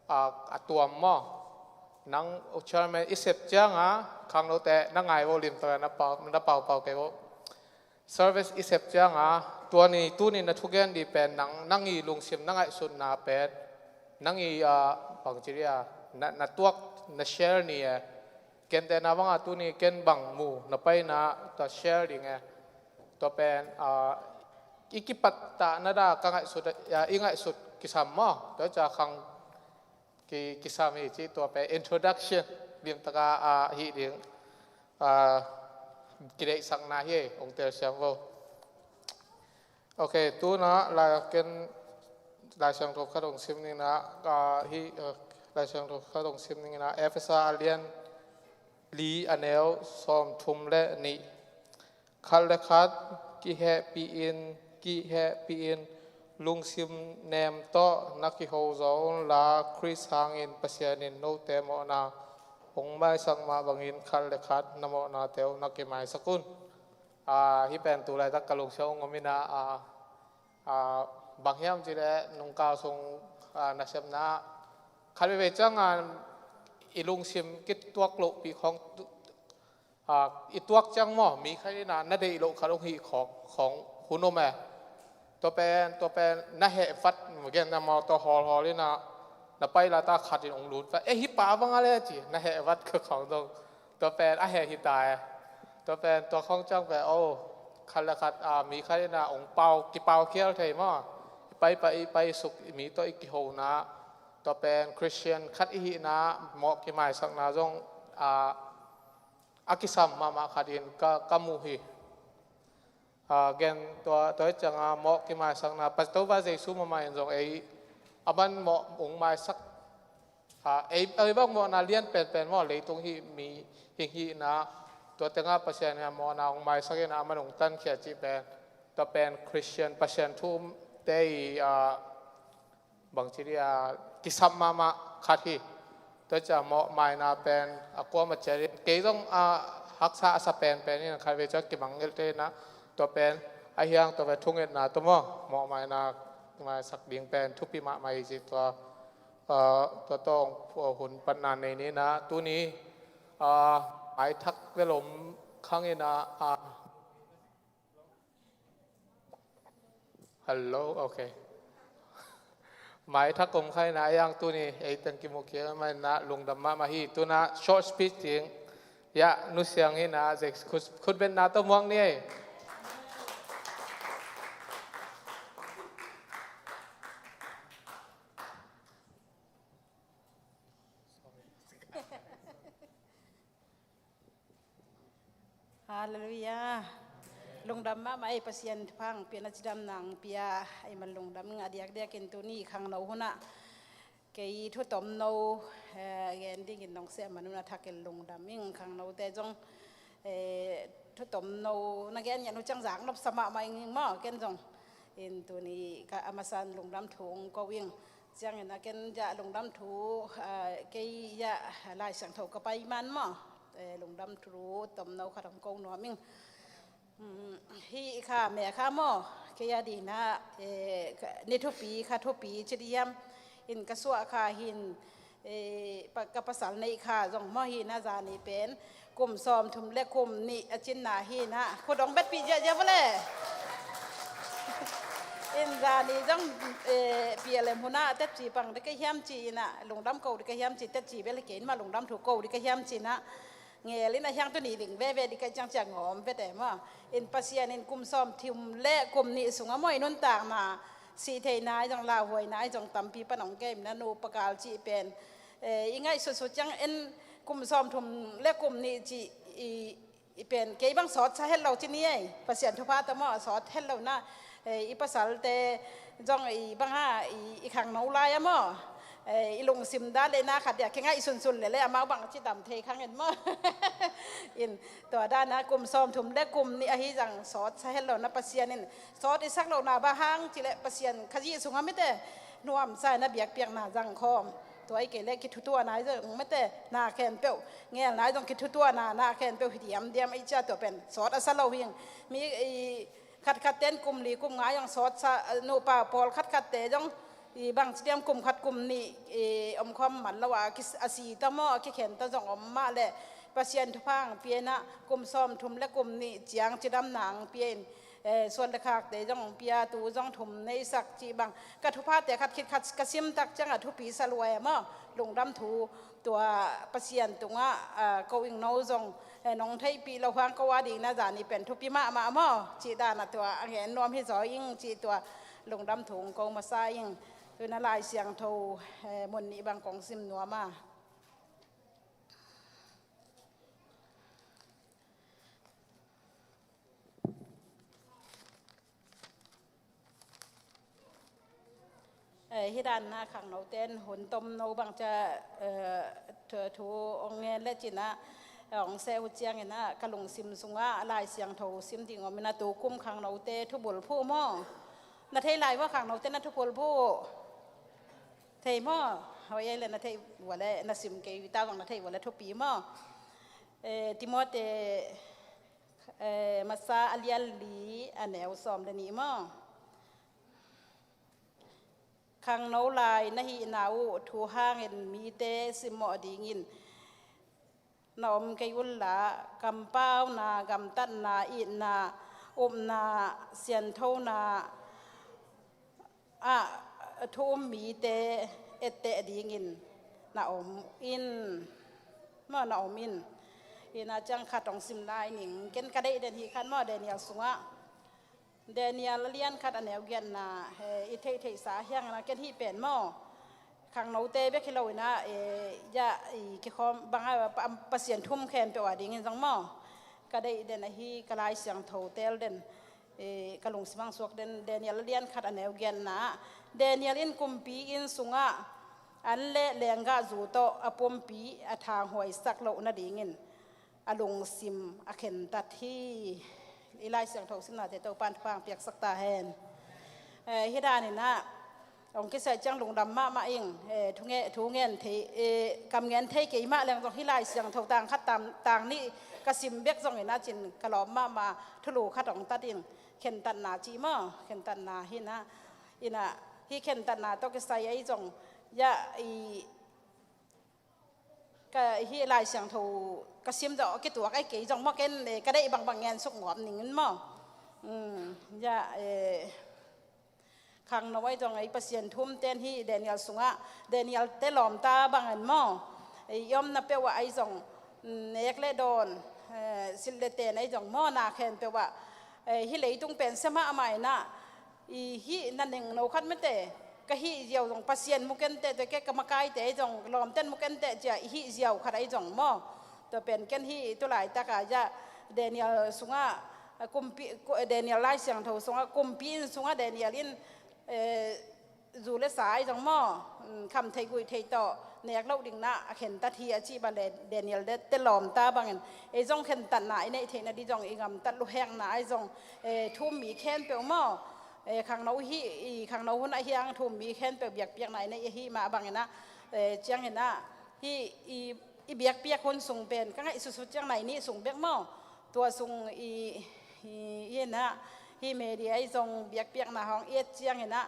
ah, a tuam maw. Nang chairman i sep cianga khangnote na ngai vo, limtaka na pau, na paupau kei vo. Service i sep cianga, tua ni, tuni na thugen di pen nang, nang i lungsim na ngaihsutna pen, nang i, ah, bangci dia, na, na tuak, na share ni e. Kente na banga tuni ken bang mu na paina tua share ding e. Tua pen, ah, i kipattahna da ka ngaihsut, ah, i ngaihsut kisam maw. Tua ca khang ki, kisam hi ci, tua pen introduction limtaka, ah, hih ding, ah, kideihsakna hi, hong telsiam vo. Ok, tuna lai ken Lai Siangtho khat hong sim ningin ah, ah, hi, ah, Lai Siangtho khat hong sim ningin ah, Efesa a lian li a neu sawmthum le nih. Khat le khat kihehpih in, kihehpih in, lungsim nem tawh na kiho zaw unla, Khrist hangin Pasian in note mawhna hong maisak mah bangin khat le khat na mawhnate uh na kimaisak un. Ah, hih pen tu laitak ka lungsim hong om in ah, ah, ah, bang hiam cih leh nungkal sung, ah, nasepna khat veivei ciangin i lungsim kituak lohpih khawng tu, ah, i tuak ciang maw, mi khat in ah na deih loh khat hong hih khawng, khawng hun om e. Tua pen, tua pen na heh vat, gen na maw, tua hawlhawl in ah na pai laitak khat in hong lut vat. Eh, hih pa bang a le ci, na heh vat ka khawng dong. Tua pen a heh hi ta e. Tua pen, tua khawng ciang pen, oh, khat le khat, ah, mi khat in ah hong pau, kipau khial thei maw. I pai, pai, i pai suk, mi tawh i kihona. Tua pen Christian khat i hihna, mawh kimaisakna zong, ah, a kisam mahmah khat in ka, ka mu hi. Ah, gen tua, tua hi cianga mawh kimaisakna, Pastor Topa Jesu mahmah in zong ei, aman mawh hong maisak. Ah, ei, ei bang mawhna lian penpen maw, leitung hih mi hing hihna, tua tengah Pasian in mawhna hong maisak in aman hong tankhia cih pen, tua pen Christian Pasian thu umte i, ah, bangci dia, kisam mahmah khat hi. Tua ciang mawhmaina pen a kuamah ciat in, kei zong, ah, haksa a sa penpen in khat vei ciang kimangngilh te in ah, tua pen a hiang tua pen thungetna tua maw, mawhmaina maisak ding pen thupi mahmah hi ci tua, ah, tua tawh hun patna nei ni in ah, tuni, ah, maithak le lom khang in ah, ah, Hello, ok. Maithak om kha in ah, a yang tuni ei teng kimu kik mah in ah lungdam mahmah hi. Tuna short speech ding, ya, Nu Siang hi in ah, zek khut, khut betna tawh muak ni ei. Halleluiah. Lungdam mahmah ei, Pasian thupha hong pia, na cidamna hong pia ei, man lungdam ing. A diakdiakin tuni khangno hunah kei thutomno, eh, gen dingin nong seh man un a thakin lungdam ing. Khangnote zong, eh, thutomno na gen ngiat uh ciang zak nopsa mahmah ing maw, ken zong. In tuni ka a masan lungdam thu hong ko ing. Ciangin a ken zah lungdam thu, ah, kei zah Lai Siangtho ka pai man maw, eh, lungdam thu tomno khat hong ko nuam ing. Hmm, hih kha me kha maw, kei a dingin ah, eh, ka, ni thupi kha thupi ci ding hiam, in ka suah kha hi in, eh, pa, ka pasal neih kha zong maw, hi in ah zani pen kum sawmthum le kum nih a cinna hi in ah, khut hong betpih ziahziah vua le. In zani zong, eh, P L M hun ah tetci pang ding ka hiam ci in ah, lungdam ko ding ka hiam ci, tetci bel hi kei in mah, lungdam thu ko ding ka hiam ci in ah, ngel in ah, hiang tuni ding veve ding ka hih ciang ciang ngawm vete maw. In Pasian in kum sawmthum le kum nih sungah maw, i nuntakna, sihtheihna ahi zong, lauhuaina ahi zong, tampi pan hong kem in ah, nupa kal cih pen, eh, i ngaihsutsut ciang en, kum sawmthum le kum nih cih i, i pen kei bang sawtsa het lo ci ni ei. Pasian thupha tawh maw, sawt het lo in ah, eh, i pasalte zong i bang a, i, i khangno lai ah maw, eh, i lungsim dan le na khat dia kingaih sunsun leh leh amau bang ci tam thei khang in maw. In tua dan ah kum sawmthum le kum nih ahi zong sawtsa het lo in ah, Pasian in sawt i sak lohna bang hang cih leh Pasian Khazih sungah mite nuamsa in ah biakpiakna zang khawm. Tua hi kei leh kithutuahna ahi zong mite na khempeuh, ngelna ahi zong kithutuahna na khempeuh hi diamdiam ei cia, tua pen sawt a sa lo hi ing. Mi i khatkhatte in kum li kum nga zong sawtsa, nupa pawl khatkhatte zong i bangci diam kum khat kum nih i omkhawm man lo a, a si ta maw, a kikhen ta zong om mah leh, Pasian thupha hong pia in ah kum sawmthum le kum nih ciang cidamna hong pia in, eh, suan le khakte zong hong pia, tu zong thum nei sak cih bang, ka thuphate khat khit khat ka sim tak ciangah thupi sa lua e maw, lungdam thu. Tua Pasian tungah, ah, ko ing, no zong, eh, nong theihpih loh hang ko a dingin ah zani pen thupi mahmah maw, cih dan ah tua a ngen nuam hi zaw ing cih tua lungdam thu hong ko masa ing. Tu in ah Lai Siangtho, eh, mun nih bang kong sim nuam a. Eh, hih dan ah khangnote in hun tomno bang cia, eh, thu, thu hong ngen le cin ah, eh, hong seh uh ciangin ah ka lungsim sungah Lai Siangtho sim ding om in ah, tu kum khangnote thubulphuh maw? Na thei lai maw, khangnote na thubulphuh? Thei maw? Hoi ei le na theih vua le, na sim kei ta zong na theih vua le thupi maw? Eh, Timoti, eh, masa a lian li a neu sawm le nih maw? Khangno lai na hihna uh thu hangin mite simmawh dingin na om kei unla, kampauna, gamtatna, itna, upna, sianthona ah thu um mite etteh dingin na om in. Maw, na om in. Hi in ah ciang khat hong sim lai ning, ken ka deih den hi khat maw, Daniel sungah. Daniel a lian khat a neu giatna, eh, i theihtheihsa hiangin ah ken hih pen maw, khangnote bek hi lo in ah, eh, ya, i kikhawm bang a, pa, Pasian thu um khempeuh a dingin zong maw, ka deih den ahi, ka Lai Siangtho tel den, eh, ka lungsim ah suak den, Daniel a lian khat a neu giatna ah, Daniel in kumpi inn sungah an le lenggahzu tawh a pumpi a thanghuaisak loh nadingin a lungsim a khentat hi. I Lai Siangtho simnate Topa'n thupha hong piaksak ta hen. Eh, hih dan in ah hong kisai ciang lungdam mahmah ing, eh, thu nge, thu ngen thei, eh, kam ngen thei kei mah leng zong hih Lai Siangtho tang khat tang, tang nih ka sim bek zongin ah cin ka lawm mahmah thulu khat hong tat ing, khentatna ci maw, khentatna hi in ah, in ah hih khentatna tawh kisai ahi zong, ya, i, ka, hih Lai Siangtho ka sim zawh kituak ahi kei zong maw, ken, eh, ka deih bangbang ngen suk ngawp ning in maw. Um, ya, eh, khangno ahi zong ei Pasian thu umte in hih Daniel sungah, Daniel te lawmta bangin maw, eh, i omna peuh ah ahi zong, um, nek le dawn, eh, silh le ten ahi zong maw, na khempeuh ah, eh, hih leitung pen sia mahmah in ah, i hih na nengno khat mite, ka hih ziau zong Pasian mu kenteh, tua kei ka makaite ahi zong lawmten mu kenteh cia i hih ziau khat ahi zong maw. Tua pen ken hih tu laitak a, ya, Daniel sungah, kumpi, Daniel Lai Siangtho sungah kumpi inn sungah Daniel in, eh, zu le sa ahi zong maw, mm, kham thei guih thei tawh nek loh ding na a khentat hi a cih bang le Daniel te lawmta bangin ei zong khentatna i neih theihna ding zong i gamtat luhekna ahi zong, eh, thu um mi khempeuh maw, eh, khangno hi, i khangno hun ahi hang thu um mi khempeuh biakpiakna i neih ahi mah bangin ah, eh, ciangin ah hih i, i biakpiak hun sung pen ka ngaihsutsut ciang nai nih sung bek maw, tua sung i, i, i na, hih media i zong biakpiakna hong i et ciangin ah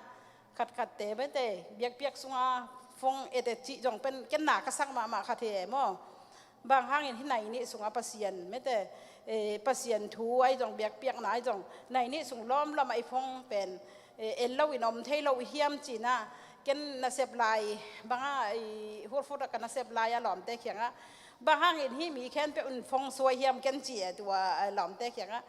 khatkhatte bete biakpiak sunga phone et et cih zong pen ken na ka sak mahmah khat hi e maw. Bang hangin hih nai nih sungah Pasian mete, eh, Pasian thu ahi zong biakpiakna ahi zong nai nih sung lawmlawm ah i phone pen, eh, en lo in om thei lo i hiam cih na, ken nasep lai bangah i hurfut ah ka nasep lai a lawmte kiangah bang hangin hih mi khempeuh in phone suai hiam ken ci e tua, eh, lawmte kiangah,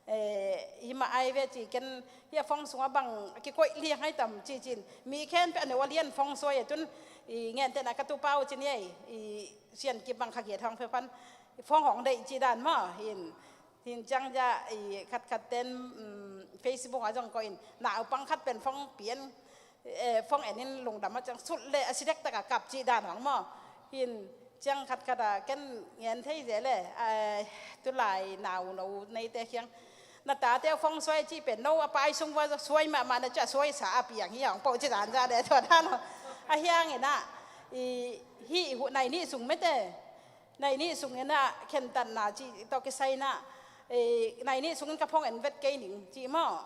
eh, hih mah ai ve ci ken hih a phone sungah bang a kikoih liang hai tam ci cin mi khempeuh a neu a lian phone suai e tun i ngente na ka tupa uh cin i ei i Sian Kip bang kha giat hong phe pan phone hong deih ci dan maw hin, hin ciang ja i khatkhat ten, um, Facebook ah zong koih in naupang khat pen phone pian, eh, phone en in lungdam ah ciang sut le a si dektak a kap ci dan hong maw hin ciang khatkhat ah ken ngen thei ze le, eh, tulai nau no neite kiang na tate uh phone suai cih pen no a pai sung va suai mahmah na cia suai sa a piang hi hong poh ci dan za le tua dan lo. A hiang in ah i hih i huh nai nih sung mete nai nih sungin ah khentatna cih tawh kisai in ah, eh, nai nih sungin ka phone en vet kei ning cih maw.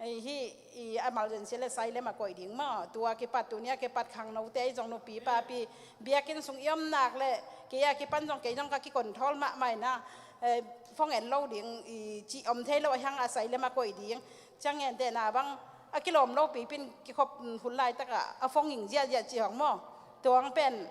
Eh, hih i emergency le sai lem a koih ding maw. Tua kipat tuni a kipat khangnote i zong nupi papi biakinn sung i om nak le kei a kipan zong kei zong ka kicontrol mahmah in ah, eh, phone en lo ding i cih om thei lo a hiang a sai lem a koih ding. Ciang ngente na bang a kilawm lo pipin kikhop hun laitak ah a phone ing ziahziah cih hong maw. Tua hong pen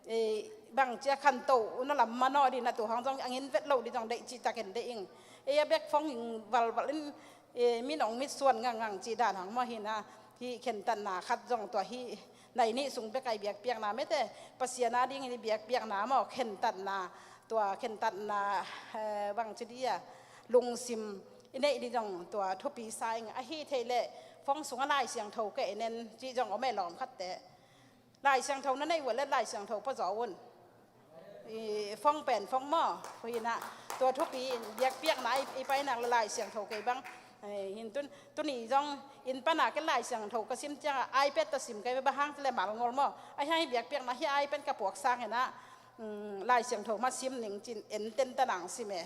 eh, bang cia khanto na lam manawh ding na tu hang zong angin vet lo ding zong deih cih takin deih ing. Eh, a bek phone ing valval in, eh, min ong mit suan ngangngang cih dan hang maw hi na, hih khentatna khat zong tua hih nai nih sung bek a i biakpiakna mete Pasian a dingin i biakpiakna maw khentatna, tua khentatna, eh, bang ci dih a lungsim i neih ding zong tua thupi sa ing. Ahi theih leh phone sungah Lai Siangtho ka en en cih zong om e lawm khatte. Lai Siangtho na neih uh le Lai Siangtho pua zaw un. I phone pen phone maw. Hui na tua thupi in biakpiakna i, i pai nak le Lai Siangtho kei bang. Eh, hin tun, tuni zong in pana ke Lai Siangtho ka sim ciang a iPad ta sim kei bang hang le mal ngol maw. A hiang i biakpiakna hi iPad ka puak sang in ah, mm, Lai Siangtho ma sim ning cin en ten ta nang sim e.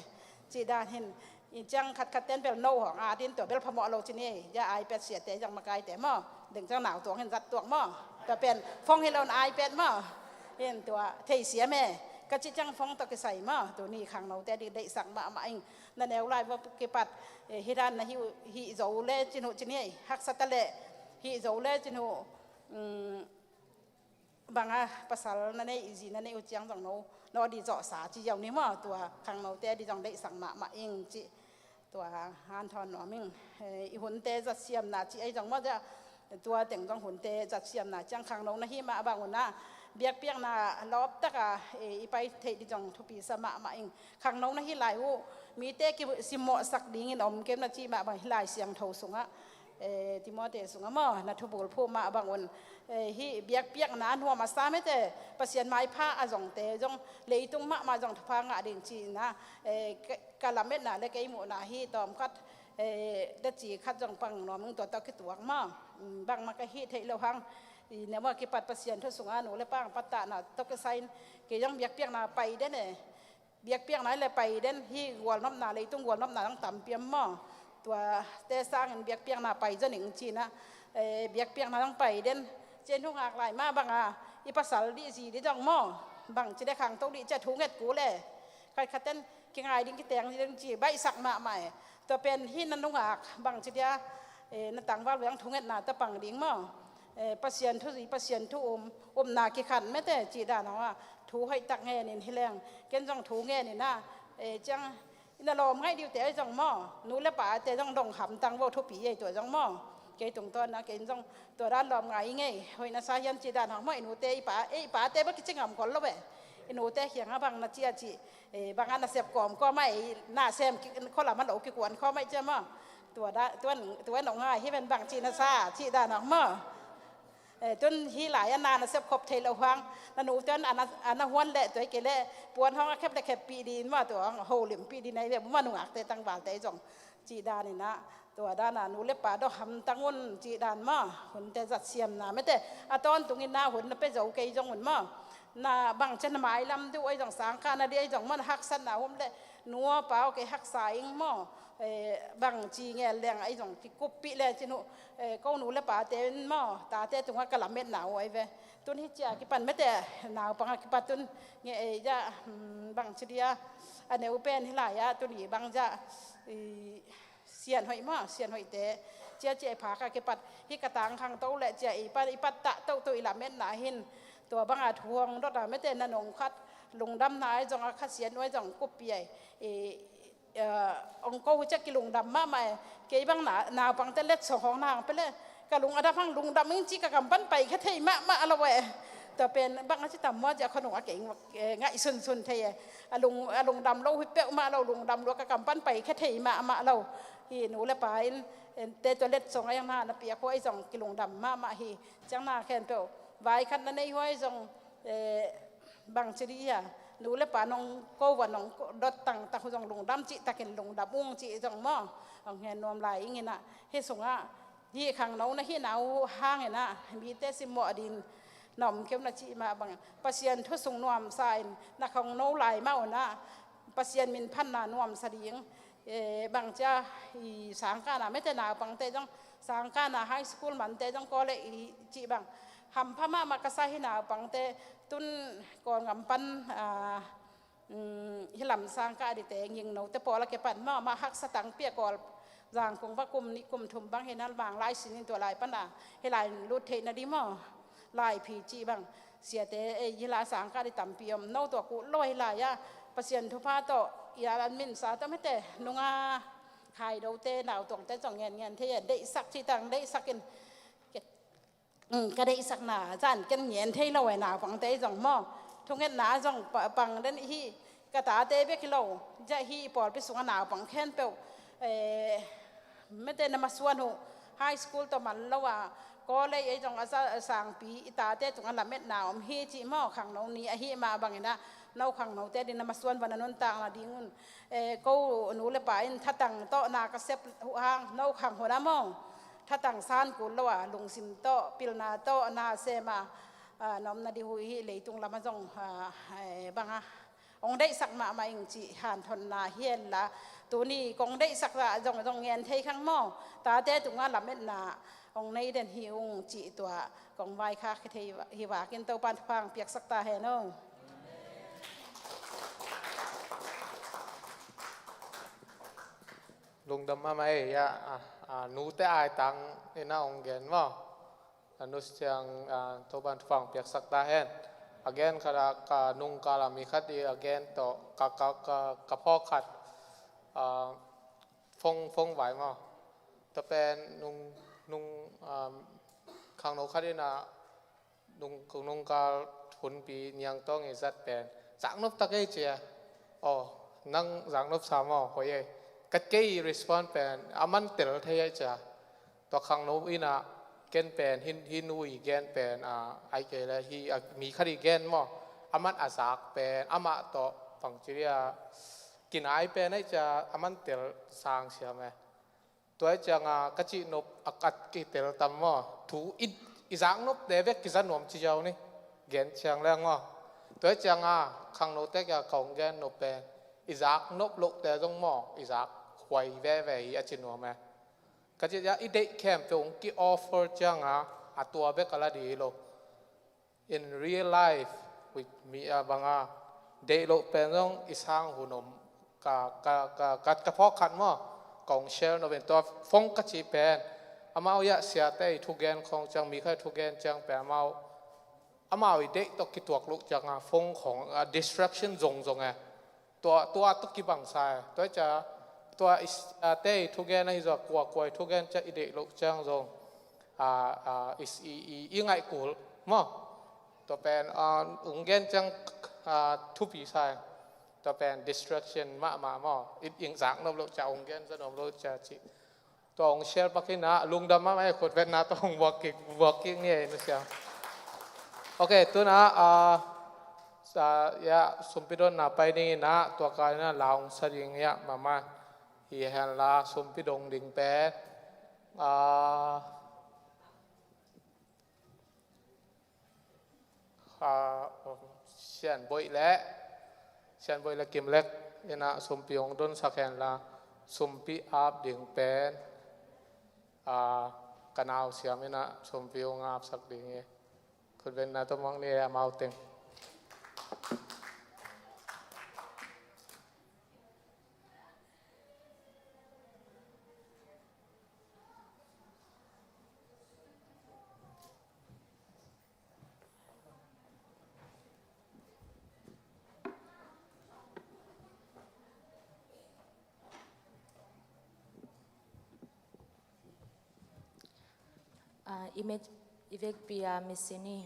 Ci dan hin I ciang khatkhat ten bel no hong a din tua bel phamawh lo ci ni, ja iPad siate ciang makaite maw, deng ciang nau tuang hin zat tuak maw, tua pen phone hi lo in iPad maw, hin tua thei siam e, ka ci ciang phone tawh kisai maw, tuni khangnote ding deihsak mahmah ing, na neu lai va kipat, eh, hi dan na hih, hih zo le cin uh ci ni, haksa ta leh, hih zo le cin uh, um, bang a pasal na neih, zi na neih uh ciang zong no, no di zawhsa ci ziau ni maw, tua khangnote di zong deihsak mahmah ing ci, tua hanthawn nuam ing, eh, i hunte zatsiamna ci ei zong maw, tua teng zong hunte zatsiamna ciang khangno na hi mah bang un ah, biakpiakna lawptak a, eh, i pai theih di zong thupi sa mahmah ing, khangno na hi lai uh, mite kisimmawhsak dingin om kei na ci mah bang hi Lai Siangtho sungah, eh, Timote sungah maw, na thubul phuh mah bang un, eh, hih biakpiakna nuam a sa mete, Pasian maipha a zongte zong, leitung mahmah zong thupha ngah ding ci-in ah, eh, ka, ka lametna le kei muhna hi tawm khat, eh, deci khat zong pang nuam ing tua tawh kituak maw, mm, bangmah ka hih theih loh hang, i na maw kipat Pasian thu sungah nu le pa patahna tawh kisai in, kei zong biakpiakna pai den e, biakpiakna le pai den, hih gualnopna, leitung gualnopna dang tampi om maw, tuate sangin biakpiakna pai zaw ning ci-in ah, eh, biakpiakna dang pai den, ci-in hong ak lai mah bang a, i pasal dih zi dih dong maw, bang ci deh khangto dih ci-a thunget kul e, khatkhat ten kingai ding kiteng ding ci baihsak mahmah e, tua pen hih na nungak bang ci dih a, eh, na tangval veng thungetna ta pang ding maw, eh, Pasian thu zi, Pasian thu um, upna kikhan mete ci dan hong a, thu hoihtak ngenin hi leng, ken zong thu ngenin ah, eh, ciang, i na lawm ngaih dih uh te zong maw, nu le pate zong dong hamtang vo thupi ei tua zong maw, kei tungtawn ah, kei zong tua dan lawm ngai i ngei, hoih na sa hiam ci dan hong maw, i nute, i pa, eh, i pate bek kici ngam khol lo e. i nute kiangah bang na ci a cih, eh, bang a nasep kawmkawm a ei na sem ki, khualam a lo kikuan khawm a i ci a maw. Tua da, tua, tua nong ngai hi ven bang ci na sa cih dan awk maw. Eh, tun hih lai-ah na nasep khop thei loh hang na nute in a na, a na huan leh tua hi kei leh puan hong a khep le kheppih ding maw, tua hong holimpih ding na hi ve maw, nungakte tangvalte zong cih dan inah. Tua dan a nu le pa dawh hamtang un cih dan maw, hunte zat siamna mete a tawntung inah hun na pia zo kei zong un maw. Na bang ciang na mailam duh ahi zong, sangkah na dih ahi zong maw, na haksatna om leh nu aw pa aw kei haksa ing maw. Eh, bang ci ngel leng ahi zong kikuppih le cin uh, eh, ko nu le pate in maw, tate tungah ka lametna uh ahi ve. Tun hi cia kipan mete naupang a kipat tun nge ei ja, hmm, bang ci dia a neu pen hi lai-ah tun i bang ja i sian hoih maw, sian hoihte cia cia i phak a kipat hi ka tangkhang to le cia i pat, i pat tah tohtoh i lametna hin tua bang a thu hong dot a mete na nong khat lungdamna ahi zong a khat sian uh ahi zong kuppih ahi. I, eh, ong ko hu ciah kilungdam mahmah e. Kei bang na, naupangte letsong hong na hang pele ka lung a dam hang lungdam ing ci ka kam pan paikhia thei mahmah lo e. Tua pen bang a ci tam maw ci a khonung a kei, eh, ngaih sunsun thei e. A lung, a lungdam lo hi peuhmah lo, lungdam lua ka kam pan paikhia thei mahmah lo. Hi nu le pa in, eh, te tua letsong a yang na na piak huai zong kilungdam mahmah hi. Ciang na khempeuh vai khat na nei huai zong, eh, bang ci dih hia, nu le pa nong ko va nong dot tangtak uh zong lungdam cihtakin lungdam ung cih zong maw. Hong hen nuam lai ing inah hih sungah hih khangno na hihna uh hang inah mite simmawh ding na om keu na cih mah bang Pasian thu sung nuamsa in na khangno lai mah unah Pasian min phatna nuamsa ding. Eh, bang cia i sangkahna mete naupangte zong, sangkahna high school mante zong, college i cih bang hampha mahmah ka sa hi. Naupangte tun Kawlgam pan, ah, mm, hi lam sangkah dite ngingnote pawl a kipan mahmah haksa tangpi a Kawl Zangkung va kum nih kum thum bang hi na mang lai sin in tua lai pana hi lai lut theih na dih maw. Laiphi cih bang siate ei hi lai sangkah dih tampi om no tua kuh lo hi lai-ah Pasian thupha tawh i a an minsa tawh mete nunga khaidote nautuangte zong ngen ngen thei e. Deihsak cih tang deihsak in, um, ka deihsakna zan ken ngen thei lo e. Naupangte zong maw, thungetna zong pa, pang den hi. Ka tate bek hi lo, zia hi i pawlpi sungah naupang khempeuh, eh, mete na masuan uh high school tawh man lo a college ei zong a sa, a sangpi i tate tungah lametna om hi cih maw. Khangno ni ahi mah bang inah no khangnote ding na masuan va na nuntakna ding un, eh, ko nu le pa in thatang tawh na ka sep uh hang no khang hun a maw. Thatang san kul lo a lungsim tawh pilna tawh na sem a, ah, na om na dih uh hi. Leitung lamah zong, ah, eh, bang a hong deihsak mahmah ing cih hanthotna hi hen la, tuni kong deihsak zah zong zong ngen thei khang maw. Tate tungah lametna hong nei den hi ung cih tua kong vaikhak hi thei hi vakin Topan thupha hong piaksak ta hen o. Lungdam mahmah ei, a, a, a, nute aitang ina hong gen maw. A nus ciang, a, Topan thupha hong piaksak ta hen. A gen khat a ka nungkal a mi khat i a gen tawh ka, ka, ka, ka phawk khat, a, phone, phone vai maw. Tua pen nung, nung, a, khangno khat ina nung, nungkal hunpi niangtawng i zat pen zaknop tak ei cia. Aw, nang zaknop sa maw, hoih ei. Kat kei i respond pen a man tel thei ei cia. Tua khangno ina ken pen hi, hi nu i gen pen, a, ai kei le hi, a, mi khat i gen maw. A man a zak pen amah tawh pangciria kinai pen ei cia a man tel sang siam e. Tua cianga ka cihnop a kat kitel tam maw. Thu i, i zaknopte bek kiza nuam ci ziau ni. Gen ciang leng maw. Tua cianga khangnote kia kong gen nop pen i zaknop lohte zong maw, i zak huai veve hi a ci nuam e. Ka cih ciang i deih khempeuh hong ki-offer cianga a tua bek a la dih lo. In real life, with mi a banga deih loh pen zong i sang hun om. Ka, ka, ka, ka, ka phawk khat maw, kong share no ven tua phone ka cih pen. Amau iah siate i thugen khong ciang, mi khat i thugen ciang pen amau, amau i deih tawh kituak loh cianga phone khong, a, distraction zongzong e. Tua, tua tawh kibangsa e. Tua cia, tua i s-, a, te i thugen ahi zaw, kuakua i thugen cia i deih loh ciang zong, a, a, i s-, i, i, i ngaih kul maw. Tua pen, a, ung gen ciang ah, thupi sa hi. Tua pen distraction mahmah maw. It ing zak nop loh ciah, ong gen za nop loh ciah cih. Tua ong share pak in ah, lungdam mahmah hi. Khutbetna tua ong buak kik, buak kik ni ei nusia. Ok, tuna ah, sa, ya, sumpi donna pai ding in ah, tua ka in ah la ong sa ding ya mama. Hi hen la sumpi dong ding pen, ah, ah, Sian Boih le, Sian Boih le Kim Lek in ah sumpi ong donsak hen la, sumpi ap ding pen, ah, ka nau Siam in ah sumpi ong apsak ding hi. Khutbetna tua mawk ni ei amau teng. Ah, i met, i vekpi a misi ni.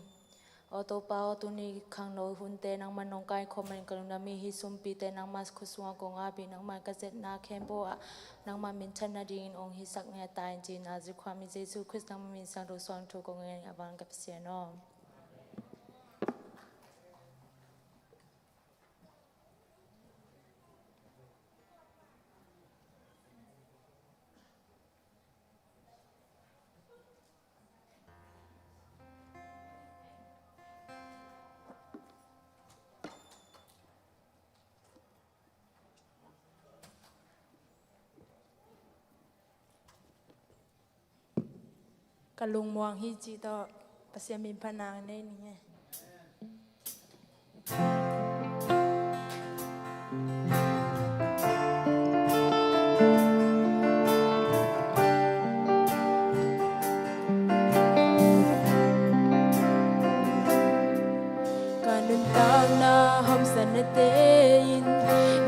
Aw Topa aw, tuni khangno hunte nangman nong kaikhawm manin ka lungdam hi. Hih sumpite nangma khut sungah kong ap hi. Nangman ka zetna khempeuh ah nangma minthan nadingin ong hisak ngiat ta in, ci-in Nazareth khuami Jesu Khrist nangma min siangtho suang thu kong ngen hi. A van ka Pasian aw. Ka lungmuang hi cih tawh Pasian min phatna nei ning e. Ka nuntakna hamsatnate in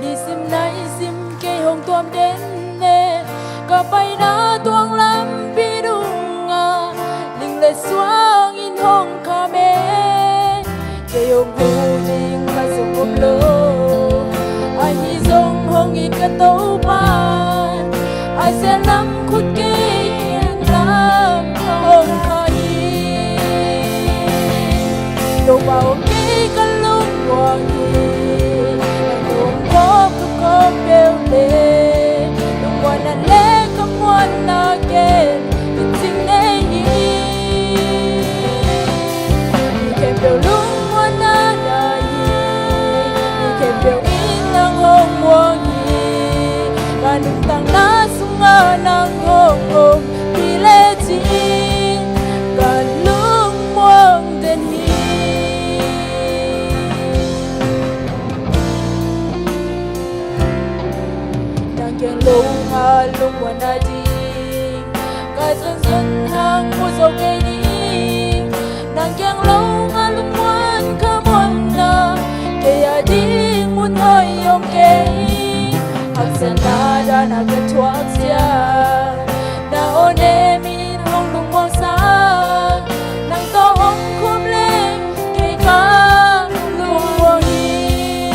nisim naisim kei hong tuam den e. Ka paina tuang lampi dungah ling le suang in hong kham e. Kei hong huh ding khat zong om lo. Ahi zong hong it ka Topa, a sia lam khut kei kiang lam hong kha hi. Topa aw, kei ka lungmuang hi. Nang hong kawk ka kawk peuh le, lungmuanna le ka muanna ken kicing nei hi. Mi khempeuh lungmuanna na hi. Mi khempeuh in nang hong muang hi. Ka nuntakna sungah nang hong om hi lecin ka lungmuang den hi. Nang kiang lo nga lungmuan a ding ka zonzon hang mu zo kei ni. Nang kiang lo nga lungmuan ka muanna kei a ding mun hoih om kei. Haksatna dan a ka thuak ciang na aw ne min hong lungmuang sa. Nang tawh hong khum leng kei ka lungmuang hi.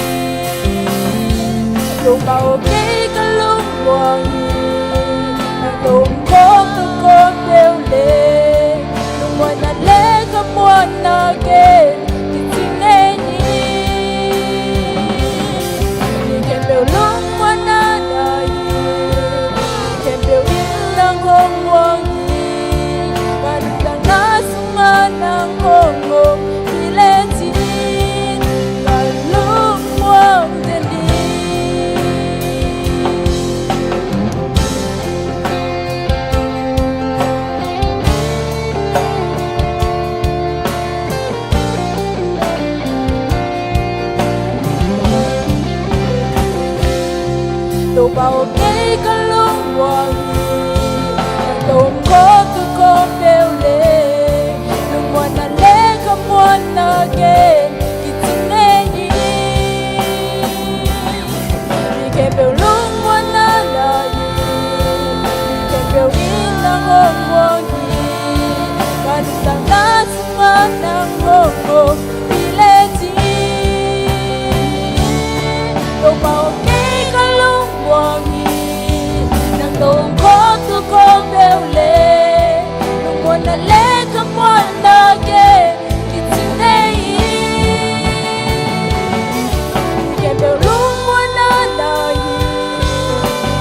Topa aw, kei ka lungmuang hi. Nang tawh hong kawk ka kawk peuh le, lungmuanna le ka muanna ken kicing nei hi. Mi khempeuh lungmuanna na hi. Mi khempeuh in nang hong muang hi. Ka nuntakna sungah nang hong om hi lecin ka lungmuang den hi. Topa aw, kei ka lungmuang hi. Nang tawh hong kawk ka kawk peuh le, lungmuanna le ka muanna ken kicing nei hi. Mi khempeuh lungmuanna na hi. Mi khempeuh in nang hong muang hi. Ka nuntakna sungah nang hong om hi lecin Tua mah om kei ka lungmuang hi, nang dong khawm tua khawm peuh le, lungmuanna le ka muanna gen kicing nei hi. Khempeuh lungmuanna na hi,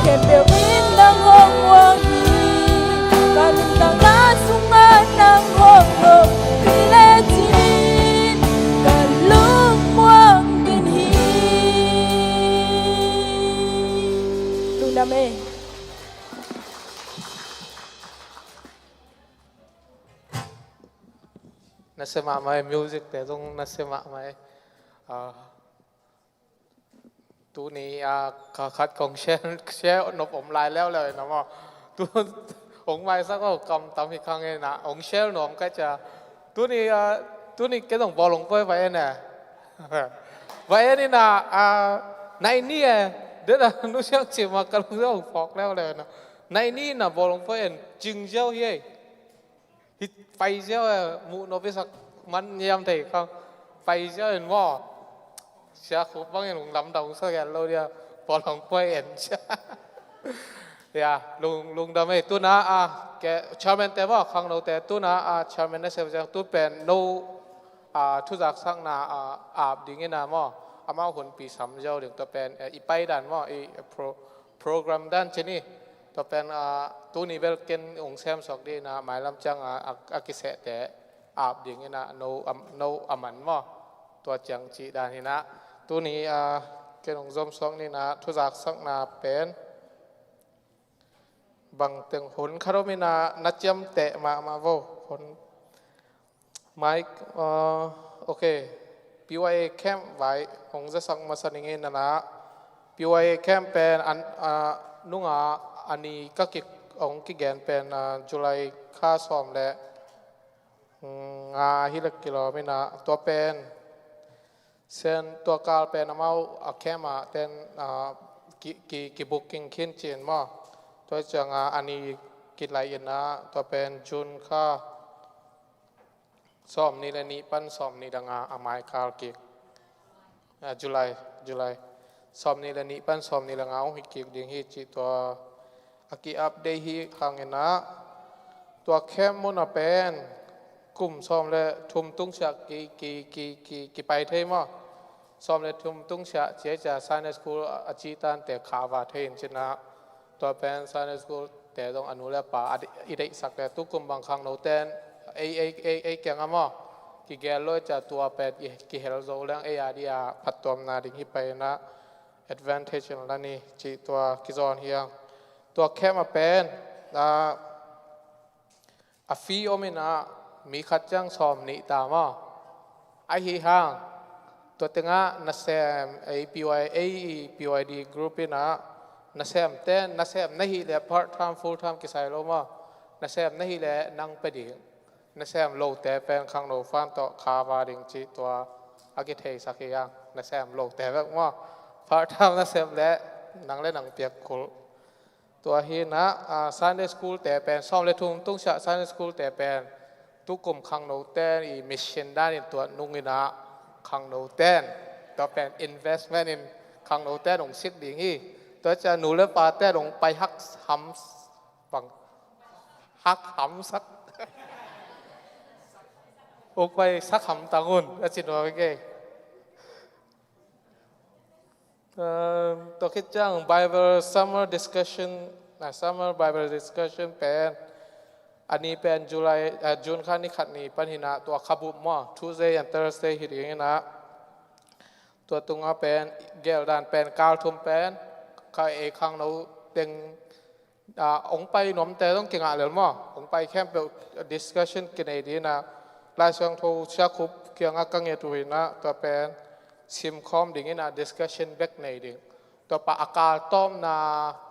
khempeuh in nang hong muang hi, ka nuntakna sungah nang hong om hi lecin ka lungmuang khin hi. Lungdam ei. Nasia mahmah ei, music te zong nasia mahmah ei. Ah, tuni, ah, ka khat kong share, share nop om lai leuleu na maw. Tu hong maisak aw, kam tam hi khang ei na, hong share nuam ka cia. Tuni, ah, tuni kei zong bawlung poi va en e. Va en ina, ah, nai ni e. Dena nusiang cima ka lung zong phawk leuleu na. Nai ni na bawlung poi en, cing ziau hi ei. Hi pai ziau e, muh nop i sak man niam thei khang. Pai ziau in maw. Sia Khup bangin hong lamdang hong sa gen lo dia. Pawlong puai en sia. Ya, lung, lungdam ei. Tuna, ah, ke, chairman te maw, khangno te. Tuna, ah, chairman na sem ziang tu pen no, ah, thuzaksakna, ah, ap ding ina maw. Amau hun pi sam ziau ding tua pen, eh, i pai dan maw, i, eh, pro-, program dan cini. Tua pen, ah, tuni bel ken hong semsuak dih ina, mailam ciang, ah, a, a kisehte ap ding ina, no, am, no a man maw. Tua ciang cih dan hi ina. Tuni, ah, ken hong zomsuak ni ina, thuzaksakna pen bangteng hun khat om ina, na ciamteh mahmah vo. Hun Mike, uh, okay. P Y A camp vai hong zasak masa ning in ana. P Y A camp pen an, uh, nunga ani ka kik hong kigen pen, uh, July kha sawm le nga hi le kilawm ina tua pen. Sen tua kal pen amau a camp ah ten, uh, ki, ki, ki booking khin cin maw. Tua cianga ani kilai ina tua pen June kha sawm nih le nih pan sawm nih le nga a maikal kik. Ah, July, July. Sawm nih le nih pan sawm nih le nga hong hi kik ding hi cih tua a ki-update hi khang ina. Tua camp mun a pen kum sawm le thum tung siah ki, ki, ki, ki, ki pai thei maw. Sawm le thum tung siah cia cia Sunday school a, a ci tante kha va thei in cina. Tua pen Sunday school te zong a nu le pa a di-, i deihsak le tukum bang khangno ten ei, ei, ei, ei kiang a maw. Kigel lo i cia tua pen i, kihel zo leng ei a dia phattuamna ding hi pai ina advantage in la ni cih tua kizawn hiang. Tua camp a pen, ah, a fee om ina mi khat ciang sawm nih ta maw. Ahi hang, tua tengah nasem, ei P Y A, ei P Y D group ina, nasem ten, nasem na hih le part time, full time kisai lo maw. Nasem na hih le nang pe ding. Nasem lote pen khangno fan tawh kha va ding cih tua a kitheisak hi hang. Nasem lote bek maw. Part time nasem le nang le nang piak kulh. Tua hi ina, ah, Sunday school te pen, sawm le thum tung siah Sunday school te pen, tukum khangno ten i mission dan in tua nung ina khangno ten. Tua pen investment in khangno ten hong sik ding hi. Tua cia nu le pa ten hong pai hak ham bang. Hak ham sak. Hong pai sak ham tang un, a ci nuam kei. Um, tua khit ciang Bible summer discussion, ah, summer Bible discussion pen, ani pen July, ah, June kha ni khat ni pan hi ina tua kha bup maw, Tuesday and Thursday hi ding ina. Tua tunga pen, geldan pen, kal thum pen, ka ei khangno teng Ah, hong pai nuamte zong kingah lel maw. Hong pai khempeuh discussion kinei ding ina, Lai Siangtho Sia Khup kiangah ka nget uh ina, tua pen simkhawm ding ina discussion bek nei ding. Tua pa a kal tawmna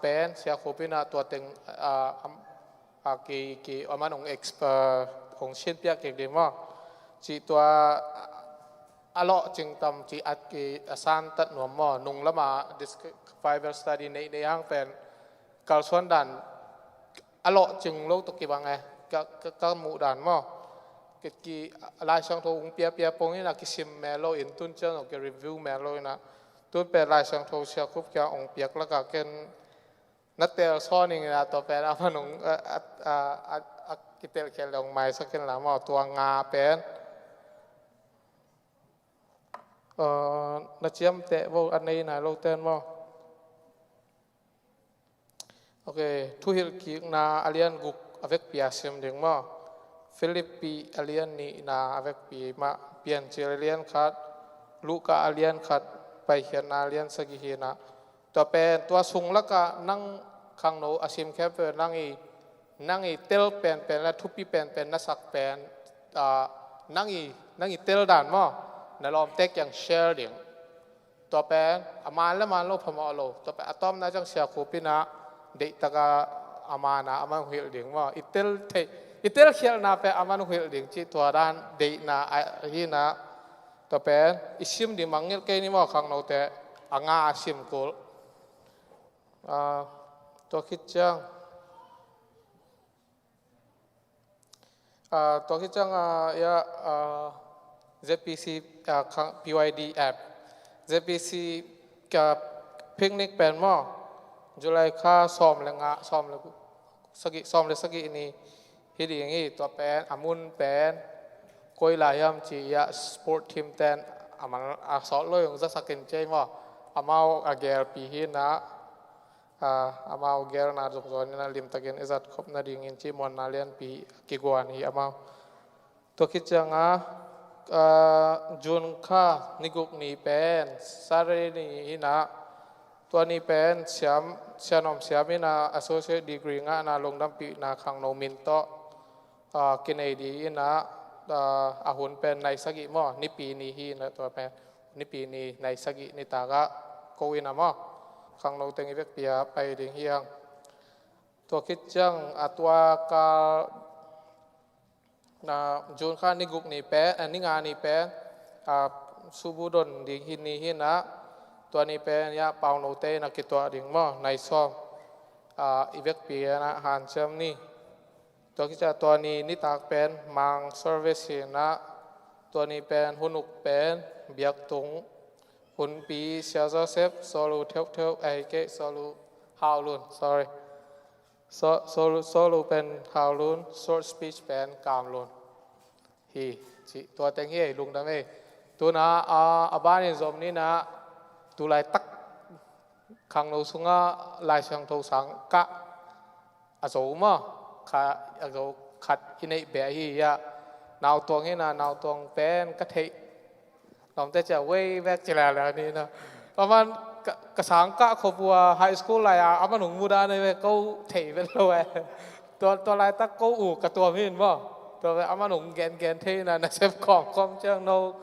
pen Sia Khup ina tua teng, ah, am, ah, ki, ki, aman hong exp-, ah, hong sinpiak kik ding maw. Cih tua, ah, a lawhcing tam cih at ki a santat nuam maw. Nung lama dis-, Bible study nei, nei hang pen kalsuan dan a lawhcing lo tawh kibang e, ka, ka, ka muh dan maw. Ki, ki, Lai Siangtho hong piapia pong ina kisim mel lo in tun ciang zong ki review mel lo ina. Tun pen Lai Siangtho Sia Khup kiang ong piak lakah ken na tel sawn ing a, tua pen a man ong a, a, a, a, a kitel khial le ong maisak in la maw, tua nga pen. Ah, na ciamteh vo, a nei nai lo ten maw. Ok, Thuhilhkikna a lian guk a vekpi a sim ding maw. Philippi a lian nihna a vekpi mah, Piancil a lian khat, Luka a lian khat, Paikhiatna a lian sagih hi na. Tua pen, tua sung lakah nang khangno a sim khempeuh nang i, nang i tel penpen le thupi penpen na sak pen, ah, nang i, nang i tel dan maw, na lawmte kiang share ding. Tua pen a man le man lo phamawh lo. Tua pen a tawpna ciang Sia Khup in a deihtak a a man a a man hong hilh ding maw. I tel theih, i tel khialhna pen a man hong hilh ding cih tua dan deihna ahi na. Tua pen i sim ding mangngilh kei ni maw khangnote, a nga a sim kul. Ah, tua khit ciang Ah, tua khit ciang, ah, ya, ah, Z P C, ah, khang, P Y D app. Z P C ka picnic pen maw. July kha sawm le nga, sawm le sagih, sawm le sagih ni hi ding hi, tua pen, a mun pen, koi lai hiam ci ya sport team ten, a man, a sawt lo ong zasak in cei maw. Amau a gelpi hi na, ah, amau gelna zong zawn in a limtakin i zat khop nadingin cih muanna lianpi kiguan hi amau. Tua khit ciang a, ah, June kha ni guk ni pen, Saturday ni hi na, tua ni pen siam, Sia Nuam Siam in a associate degree ngahna lungdampihna khangno min tawh, ah, kinei ding in a, ah, a hun pen nai sagih maw, Nipi ni hi na tua pen, Nipi ni nai sagih nitak a ko in a maw, khangno teng i vekpi a pai ding hi hang. Tua khit ciang a tua kal, na, June kha ni guk ni pen, ah, ni nga ni pen, ah, subu don ding hi ni hi na, tua ni pen ya paunote in a kituah ding maw, nai sawm, ah, i vekpi in a hanciam ni. Tua khit ciang tua ni nitak pen mang service hi na, tua ni pen hun uk pen biaktung hunpi Sia Joseph, Solu Theuh Theuh, eh, kei Solu Hau Lun, sorry. So, Solu, Solu pen Hau Lun, short speech pen Kam Lun hi, cih tua teng hi ei, lungdam ei. Tuna, ah, a banin zom ni na, tu laitak khangno sunga Lai Siangtho sang kah a zo maw, kha, a zo khat i neih beh hi ya. Nautuang hi na, nautuang pen ka theih lawmte cia wei vek ci lele ni na. Aman ka, ka sang kah khop ua high school lai a, aman hong muda nei ve ko thei vet lo e. Tua, tua laitak ko u ka tuam hin maw. Tua ve aman hong gen gen thei na, na sem khawm khawm ciang no.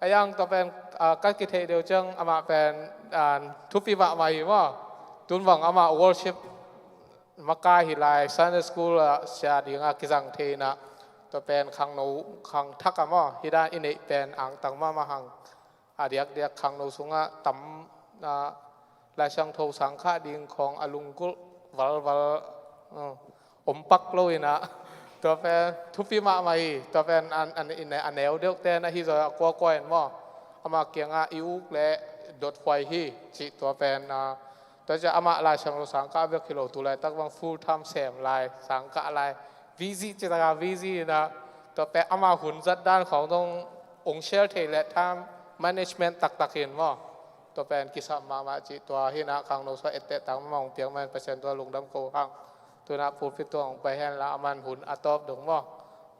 A yang tua pen, ah, ka kitheih deuh ciang amah pen, ah, thupi mahmah hi maw. Tun vang amah worship makai hi lai, Sunday school ah sia dingah kizang thei na. Tua pen khangno, khang thak a maw, hi dan i neih pen angtang mahmah hang. A diakdiak khangno sungah tam, ah, Lai Siangtho sang khah ding khawng a lunggulh valval, uh, om pak lo in a. Tua pen thupi mahmah hi, tua pen an, an, in a neu deuh ten ahi zaw a kuakua in maw. Amah kiangah i uk le dot huai hi, cih tua pen, ah, tua ciah amah Lai Siangtho sang kah bek hi lo, tu laitak bang full time sem lai, sang kah lai, busy ci taka busy in a, tua pen amah hun zat dan khawng dong ong share thei le time management taktak in maw. Tua pen kisam mahmah cih tua hi na, khangno sua etteh tang mahmah ong piak man Pasian tua lungdam ko hang. Tuna pulpit tua ong pai hen la aman hun a tawp dong maw.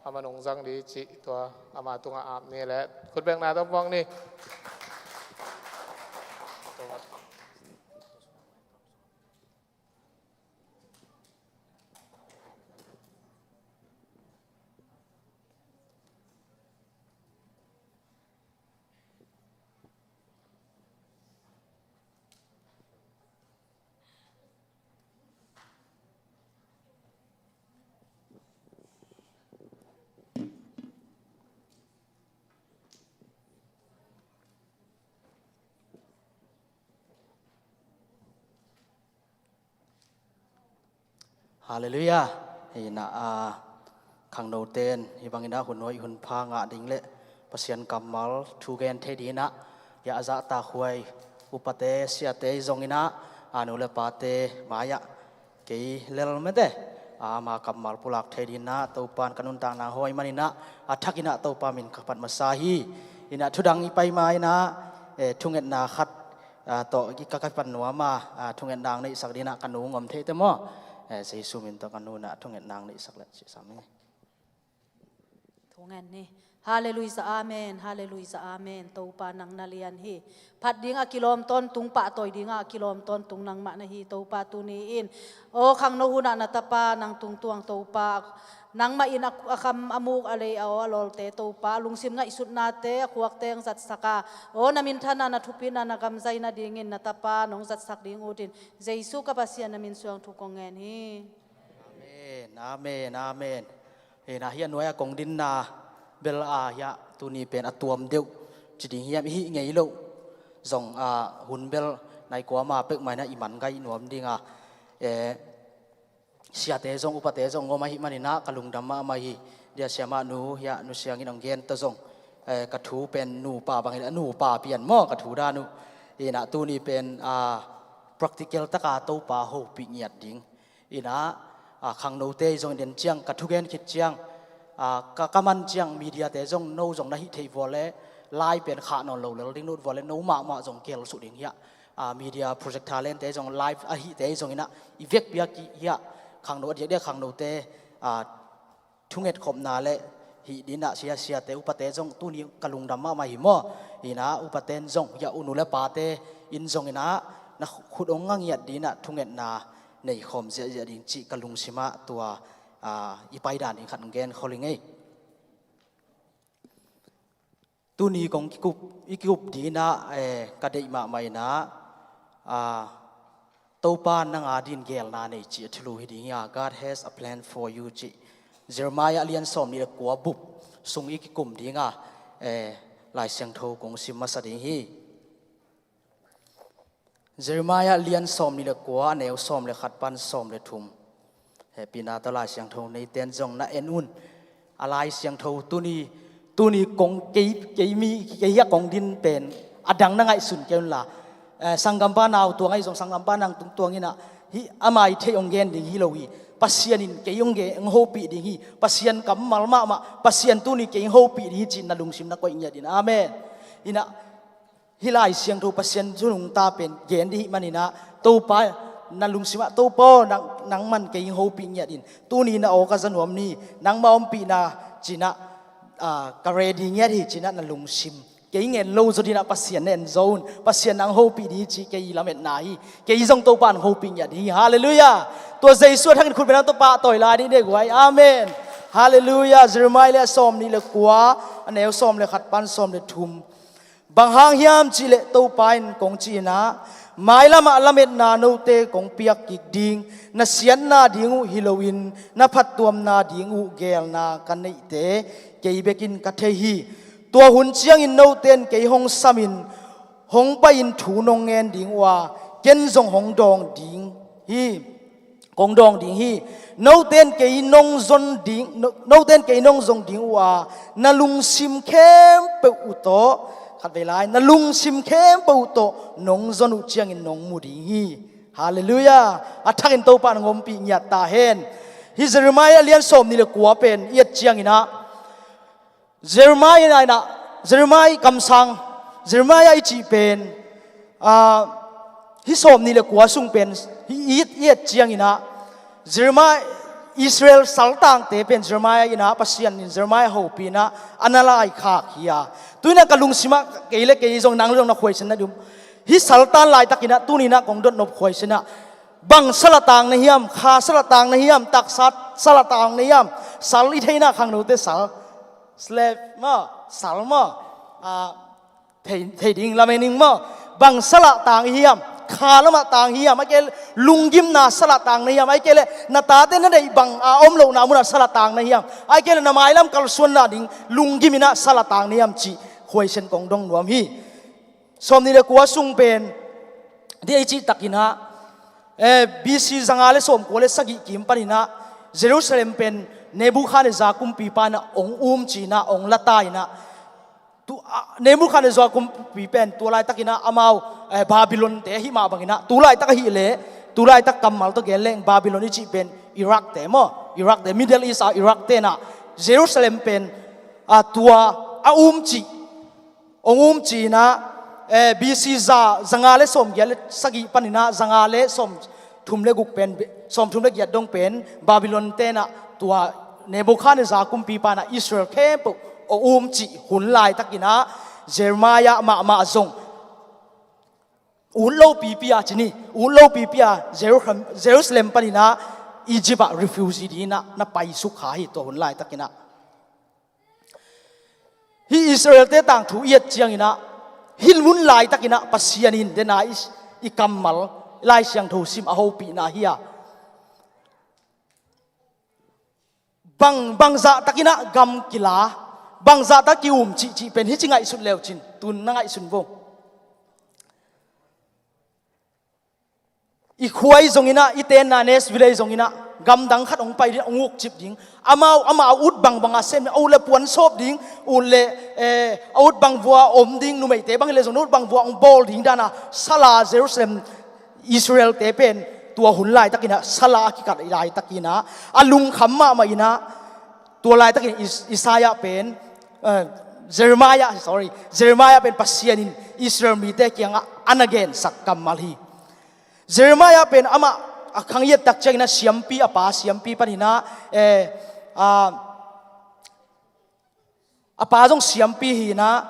Aman ong zang di cih tua ama tungah ap ni le khutbekna tawh puak ni. Halleluiah. Hei na, a, khangnote in hih bangin a hun hoih hun pha ngah ding le Pasian kammal thu gen thei dingin a, ya a zahtak huai Upate, siate i zong inah, a nu le pate mai-ah kei lel mete, a, ama kammal pulak thei dinah Topan ka nuntakna hong hawm maninah, a thakinah Topa min ka phat masa hi. Inah thudang i pai ma inah, eh, thungetna khat, a, tawh i ka, ka pan nuam a, a, thungetna ang neihsak dinah ka nu ngom theite maw? Eh, Jesu min tawh ka nu inah thungetna ang neihsak le sisam hi. Thungen ni. Halleluiah, amen. Halleluiah, amen. Topa nang na lian hi. Phat dinga kilawm tawntung, pahtawi dinga kilawm tawntung nangmah na hi Topa tuni in. Aw khangno hunah na tapa nang tungtuang Topa. Nangmah in a, a kham a muk a lei a aw a lawlte Topa. A lungsim ngaihsutnate a khuakte ang zatsak a. Aw na minthanna na thupina na gamzaina dingin na tapa nong zatsak ding utin. Jesu ka Pasian na min suang thu kong ngen hi. Amen, amen, amen. Hena hiah nuai a kong dinna bel a hiah tuni pen a tuam deuh ci ding hiam i hih ngei loh zong a hun bel nai kuama pek maina i man gai nuam dinga, eh, siate zong upate zong ngom ahi maninah ka lungdam mahmah hi. Dia siamah nu hiah nu siangin ang gen ta zong, eh, ka thu pen nupa bangin a nupa pian maw ka thu dan uh. Inah tuni pen a practical taka Topa hopih ngiat ding inah, a, khangnote i zong i den ciang ka thugen khit ciang, a, ka, ka man ciang mediate zong no zong na hih theih vua le lai pen khah nawn lo lel ding nut vua le no mahmah zong kel suh ding hiah, a, media projector lente zong live ahihte i zong inah i vekpi a ki hiah khangno a diakdiak khangnote, a, thunget khopna le hih dinah sia siate upate zong tuni ka lungdam mahmah hi maw? Inah upaten zong hiah u nu le pate in zong inah na khut ong ngangiat dinah thungetna nei khawm ziahziah ding cih ka lungsimah tua, a, i paidan ding khat gen khol hi ngei. Tuni kong kikup, i kikup dinah, eh, ka deih mahmah inah, a, Topa nang a din gelna nei cih a thulu hi ding hi a, God has a plan for you cih Jeremiah lian sawm nih le kua bup sung i kikum dinga, eh, Lai Siangtho kong sim masa ding hi. Jeremiah lian sawm nih le kua a neu sawm le khat pan sawm le thum. Hehpihna tawh Lai Siangtho neiten zong na en un. A Lai Siangtho tuni, tuni kong kei, kei mi, kei hiah kong din pen a dang na ngaihsun kei unla. Eh, sanggampa nau tuang ahi zong sanggampa nang tungtuang inah hih ama i theih ong gen ding hi lo hi. Pasian in kei ong gen, ong hopih ding hi. Pasian kammal mahmah, Pasian tuni kei ong hopih ding hi cih na lungsim na koih ngiat in. Amen. Inah hih Lai Siangtho Pasian thu nungta pen gen dih hih maninah Topa na lungsimah Topa aw nang, nangman kei ong hopih ngiat in. Tuni na aw ka za nuam ni nangma ompihna cinah, a, ka ready ngiat hi cinah na lungsim kei ngen lo zaw dinah Pasian na en zaw un. Pasian nang hopih dih cih kei lametna hi. Kei zong Topa nang hopih ngiat hi. Halleluiah. Tua Jesu a thangin khut bena Topa tawi lai dih deh guai. Amen. Halleluiah. Jeremiah le a sawm nih le kua a neu sawm le khat pan sawm le thum. Bang hang hiam cihleh Topa in kong ci inah, mailamah lametna note kong piak kik ding, na siatna ding uh hi loin na phattuamna ding uh gelna ka neihte kei bekin ka thei hi. Tua hun ciangin note in kei hong samin hong pai-in thu nong ngen ding uh a, ken zong hong dawng ding hi. Kong dawng ding hi. Note in kei nong zon ding, no, note in kei nong zong ding uh a, na lungsim khempeuh uh tawh, khatvei lai, na lungsim khempeuh uh tawh nong zon uh ciangin nong mu ding hi. Halleluiah. A thakin Topa nang ompih ngiat ta hen. Hih Jeremiah lian sawm nih le kua pen i et cianginah Jeremiah inah, Jeremiah kamsang, Jeremiah i cih pen, a, hih sawm nih le kua sung pen, hih i et, i et cianginah, Jeremiah, Israel saltangte pen Jeremiah inah, Pasian in Jeremiah hopih inah, a na laikhak hi a. Tuinah ka lungsimah kei le kei zong nang zong na khuaisian na dum. Hih saltan laitakinah, tuninah kong dotnop khuaisianah, bang salatang na hiam, kha salatang na hiam, taksa salatang na hiam, sal i theihna khangnote sal. Slave maw, sal maw, a, thei, thei ding lamen ing maw. Bang salatang i hiam, kha lamah tang hiam, a kei lunggimna salatang na hiam, a kei le na tate na deih bang a om lohna munah salatang na hiam, a kei le na mailam kalsuanna ding lunggiminah salatang na hiam cih khuaisian kong dong nuam hi. Sawm nih le kua sung pen di ei cih takinah, eh, B C zanga le sawmkua le sagih kim paninah Jerusalem pen Nebuchadnezzar kumpipa inah ong um cinah ong lata inah, tu, a, Nebuchadnezzar kumpi pen tua laitakinah amau eh, Babylon te ahi mah bangin ah, tu laitak ahih leh, tu laitak kammal tawh gen leng Babylon i cih pen Iraq te maw, Iraq te, Middle East a Iraq te in ah Jerusalem pen, ah, tua a um cih, hong um cih in ah, eh, B C za, zanga le sawmgiat le sagih panin ah, zanga le sawmthum le guk pen, sawmthum le giat dong pen Babylon te in ah tua Nebuchadnezzar kumpipa in ah Israel khempeuh hong um cih hun laitakin ah Jeremiah mahmah zong ut lopipi a ci ni, ut lopipi a Jerusalem, Jerusalem panin ah Egypt ah refugee dingin ah na paisuk kha hi tua hun laitakin ah. Hih Israel-te tangthu i et ciangin ah, hih hun laitakin ah Pasian in dena i, i kammal, Lai Siangtho sim a hopihna hi a. Bang, bangzahtakin ah gam kila, bangzahtak ki-um cihcih pen hih ci ngaihsut leucin, tun na ngaihsun vo. I khua i zongin ah, i tenna Nashville i zongin ah, gamdang khat hong pai ding, hong ukcip ding. Amau, amau ut bangbang a sem, a ut le puan sawp ding, ut le, eh, a ut bang vua om ding, numeite bang hi le zong ut bang vua hong bawl ding dan a, sala Jerusalem, Israel-te pen, tua hun laitakin ah, sala a kikat laitakin ah, a lungkham mahmah in ah, tua laitakin Is-, Isaiah pen, eh, Jeremiah, sorry, Jeremiah pen Pasian in Israel mite kiangah a na gensak kammal hi. Jeremiah pen amah a khang i et tak ciangin ah siampi a pa, siampi panin ah, eh, ah, a pa zong siampi hi in ah,